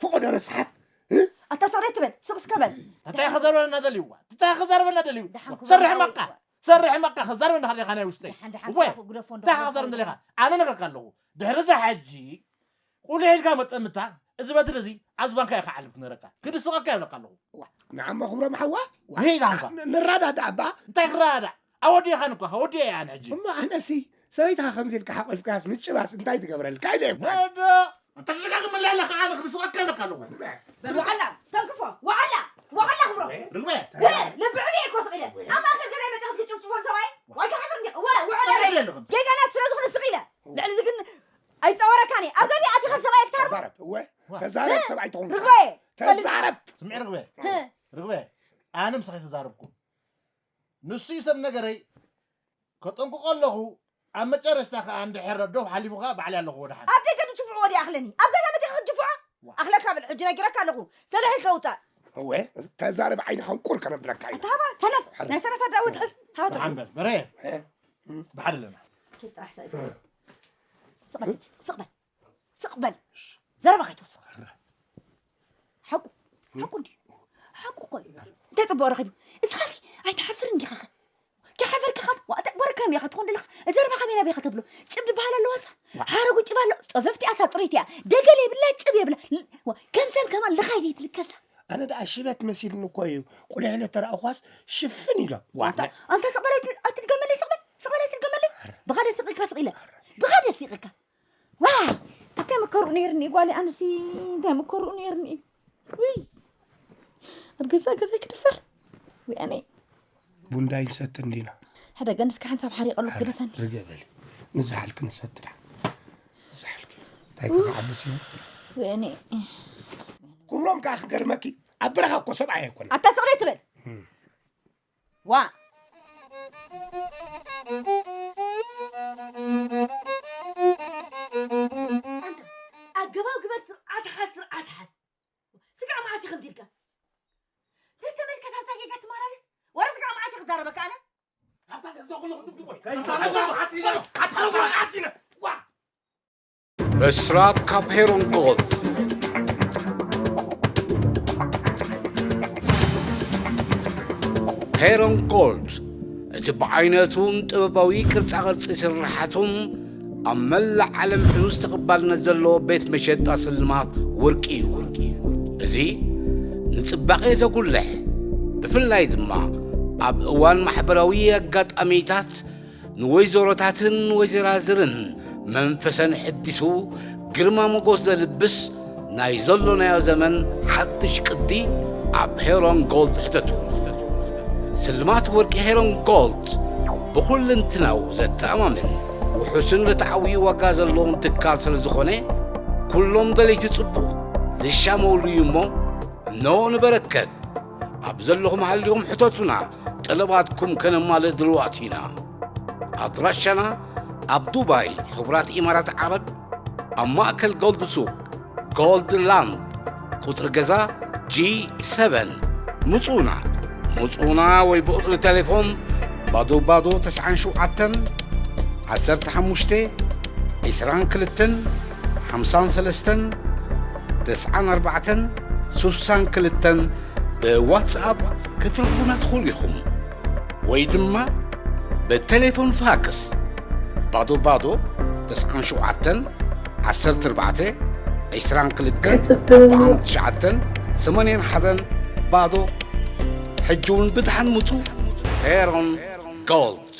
ፈቆዶ ረስሓት። እ? ኣታ ስቕ ደይ ትበል፣ ስቕ እስከ በል። እንታይ ክዘርበና ደልዩ? እንታይ ክዘርበና ደልዩ? ደሓን ክበል ሰርሕ ሓወይ። መቃ፣ ሰርሕ መቃ ክዘርበና ደሊኻ ናይ ውሽጠይ። ደሓን፣ ደሓን እወ፣ ሳኹ ግደፎ፣ እንታይ እንደኾነ ክዘርበና ደሊኻ? ኣነ ነገርካ ኣለኹ። ድሕሪ እዛ ሕጂ ቁሊሕ ኢልካ መጠምታ፣ እዚ በትሪ እዚ ኣብዚ ባንካ ኢኻ ዓልብ ክነረካ። ክድስቐካ ይብለካ ኣለኹ። ዋ፣ ንዓሞ ክብሮም ሓዋ? ዋ፣ ሄይ፣ ዛንኳ። ን-፣ ንረዳዳእ እባ። እንታይ ክረዳዳእ? ኣወዲእኻኒ እኮ፣ ኣወዲኤ እየ ኣነ ሕጂ። እሞ ኣነሲ ሰበይትኻ ከምዚ ኢልካ ሓቂፍካስ ምጭባስ እንታይ ትገብረልካ ኢለ እኮ። ነዶ፣ እንተ ትደጋግመለይ ኣለኻ ኣነ ክድስቐካ ይብለካ ኣለኹ። በል፣ ወዓላ፣ ተንክፎ፣ ወዓላ፣ ወዓላ ክብሮም። ርግበ። እ፣ ልቢ ዕብየ እኮ ስቕ ኢለ። ኣብ ማእከል ገዛይ መጺኻ ክትጭፍጭፎ ንሰብኣይ? ዋይ፣ ትሓፍር እንዲኻ? ወ-፣ ውዕል ሰብኣይ ኣለኹ። ኢለ ኣለኹ። ጌጋናት ስለ ዝኾነ ስቕ ኢለ። ልዕሊ እዚ ግን ኣይጸወረካን እየ። ኣብ ገዛይ ኣቲኻ ሰብኣይ ክትሃርም? ተዛረብ፣ እወ። ዋ። ተዛረብ፣ እ፣ ሰብኣይ ትኹን። ርግበ። ተዛረብ። ስምዒ ርግበ። እ። ርግበ። ኣነ ምሳኺ ተዛረብኩ። ንሱ እዩ ሰብ ነገረይ። ከጠንቅቆ ኣለኹ። ኣብ መጨረሽታ ከኣ እንድሕር ዶብ ሓሊፉ ከኣ ባዕለይ ኣለኹ ወደሓን። ኣብ ደገ ድችፍዖ ወዲ ኣኽለኒ። ኣብ ገዛ መጺኻ ክትጅፍዖ? ኣኽለካ ብል፣ ሕጂ ነጊረካ ኣለኹ። ሰሪሕ ኢልካ ውጻእ። እወ፣ ተዛረብ ዓይንኻ ውቁር ከነብለካ ኢና። ኣታ ሃባ፣ ተነፍ። ሓረ። ናይ ሰነፋ ዳዊት ሕዝ። ሃባ ተነፍ። ሓንበል፣ በረ። እ? ብሓደ ኣለና። ኪድ ጥራሕ ሰ-፣ ስቕ በል፣ ስቕ በል። ስቕ በል። ዘረባ ከይትወስኽ። ሓቁ፣ ሓቁ እንድዩ። ሓቁ እኮ እዩ። እንታይ ጽቡቕ ረኺቡ? እስኻሲ ኣይትሓፍርን ዲኻኸ? ከይሓፈርካ ኻት-፣ ዋ፣ እንታይ ወረ ከመይ ኢኻ ትኾን ዘለኻ? ዘረባ ከመይ ናበይ ኢኻ ተብሎ? ጭብ ዝበሃል ኣለዋሳ? ሓረጉ ጭብ ኣሎ። ጸፈፍቲ እያ፣ እሳ ጽርይቲ እያ። ደገል የብላ፣ ጭብ የብላ። ል-፣ ዋ፣ ከም ሰብ ከማን ልኻይ ዘይትልከሳ። ኣነ ደኣ ሽበት መሲልኒ እኮ እዩ። ቁሊሕ ኢለ ተረኣኹዋስ ሽፍን ኢሎ። ዋ፣ ኣንታ፣ ኣንታ ስቕ በል ኣይት-፣ ኣይትድገመለይ፣ ስቕ በል፣ ስቕ በል ኣይትድገመለይ። ብኻደ ስቕ ኢልካ ስቕ ኢለ። ብኻደ ስቕ ኢልካ። ዋይ! እንታይ መከርኡ ነይርኒ ጓለይ ኣነሲ፣ እንታይ መከርኡ ነይርኒ። ውይ! ኣብ ገዛ ገዛይ ክድፈር። ውይ ኣነ። ቡንዳ ይንሰት እንዲና። ሕደገ ንስካ ሓንሳብ ሓሪቐሉ ክግደፈኒ። ርገ በሊ። ንዝሓልክ ንሰትዳ። ንዝሓልክ። እንታይ ክዓብስ እዩ? ውይ ኣነ። ክብሮም ከኣ ክገርመኪ፣ ኣብ በረኻ እኮ ሰብኣይ ኣይኮነን። ኣታ ስቕ ትበል። እም። ዋ! ኣንታ፣ ኣገባብ ግበር፣ ስርዓት ሓዝ፣ ስርዓት ሓዝ። ስጋዕ መዓስ እዩ ከምዚ ኢልካ? ዘይተመልከት ኣብታ ጌጋ ትመላለስ? ወረ ስጋዕ መዓስ እዩ ክዛረበካ ኣነ? ኣብታ ገዛ ኩሉ ክድብድቦ እዩ። ኣብታ ገዛ መዓት እዩ። ኣታ ገዛ መዓት እዩ። ዋ! ብስራት ካብ ሄሮን ጎልድ። ሄሮን ጎልድ፣ እቲ ብዓይነቱን ጥበባዊ ቅርጻ ቅርጺ ስርሓቱን ኣብ መላእ ዓለም ሕዙዝ ተቐባልነት ዘለዎ ቤት መሸጣ ስልማት ወርቂ እዩ። እዚ ንጽባቐ ዘጉልሕ፣ ብፍላይ ድማ ኣብ እዋን ማሕበራዊ ኣጋጣሚታት ንወይዘሮታትን ወይዘራዝርን መንፈሰን ሕዲሱ ግርማ ሞጎስ ዘልብስ ናይ ዘሎናዮ ዘመን ሓድሽ ቅዲ ኣብ ሄሮን ጎልድ ሕተቱ። ስልማት ወርቂ ሄሮን ጎልድ ብኹልንትናው ዘተኣማምን ውሑስን ርትዓዊ ዋጋ ዘለዎም ትካል ስለ ዝኾነ ኩሎም ደለይቲ ጽቡቕ ዝሻመውሉ እዩ እሞ እነሆ ንበረከት ኣብ ዘለኹም ሃሊኹም ሕተቱና፣ ጠለባትኩም ከነማልእ ድልዋት ኢና። ኣድራሻና ኣብ ዱባይ፣ ሕቡራት ኢማራት ዓረብ፣ ኣብ ማእከል ጎልድ ሱቅ፣ ጎልድ ላንድ፣ ቁጽሪ ገዛ ጂ ሰቨን። ምጹና፣ ምጹና ወይ ብቁጽሪ ቴሌፎን ባዶ ባዶ ተስዓን ሸውዓተን፣ ዓሰርተ ሓሙሽተ፣ ዒስራን ክልተን፣ ሓምሳን ሰለስተን፣ ተስዓን ኣርባዕተን፣ ሱሳን ክልተን ብዋትስኣፕ ክትረኽቡና ትኽእሉ ኢኹም። ወይ ድማ ብቴሌፎን ፋክስ ባዶ ባዶ ተስዓን ሸውዓተን፣ ዓሰርተ ኣርባዕተ፣ ዒስራን ክልተን፣ ክጽበ። ኣርባዓን ትሽዓተን፣ ሰማንያን ሓደን ባዶ። ሕጂ እውን ብድሓን ምጹ። ሄሮን ጎልድ።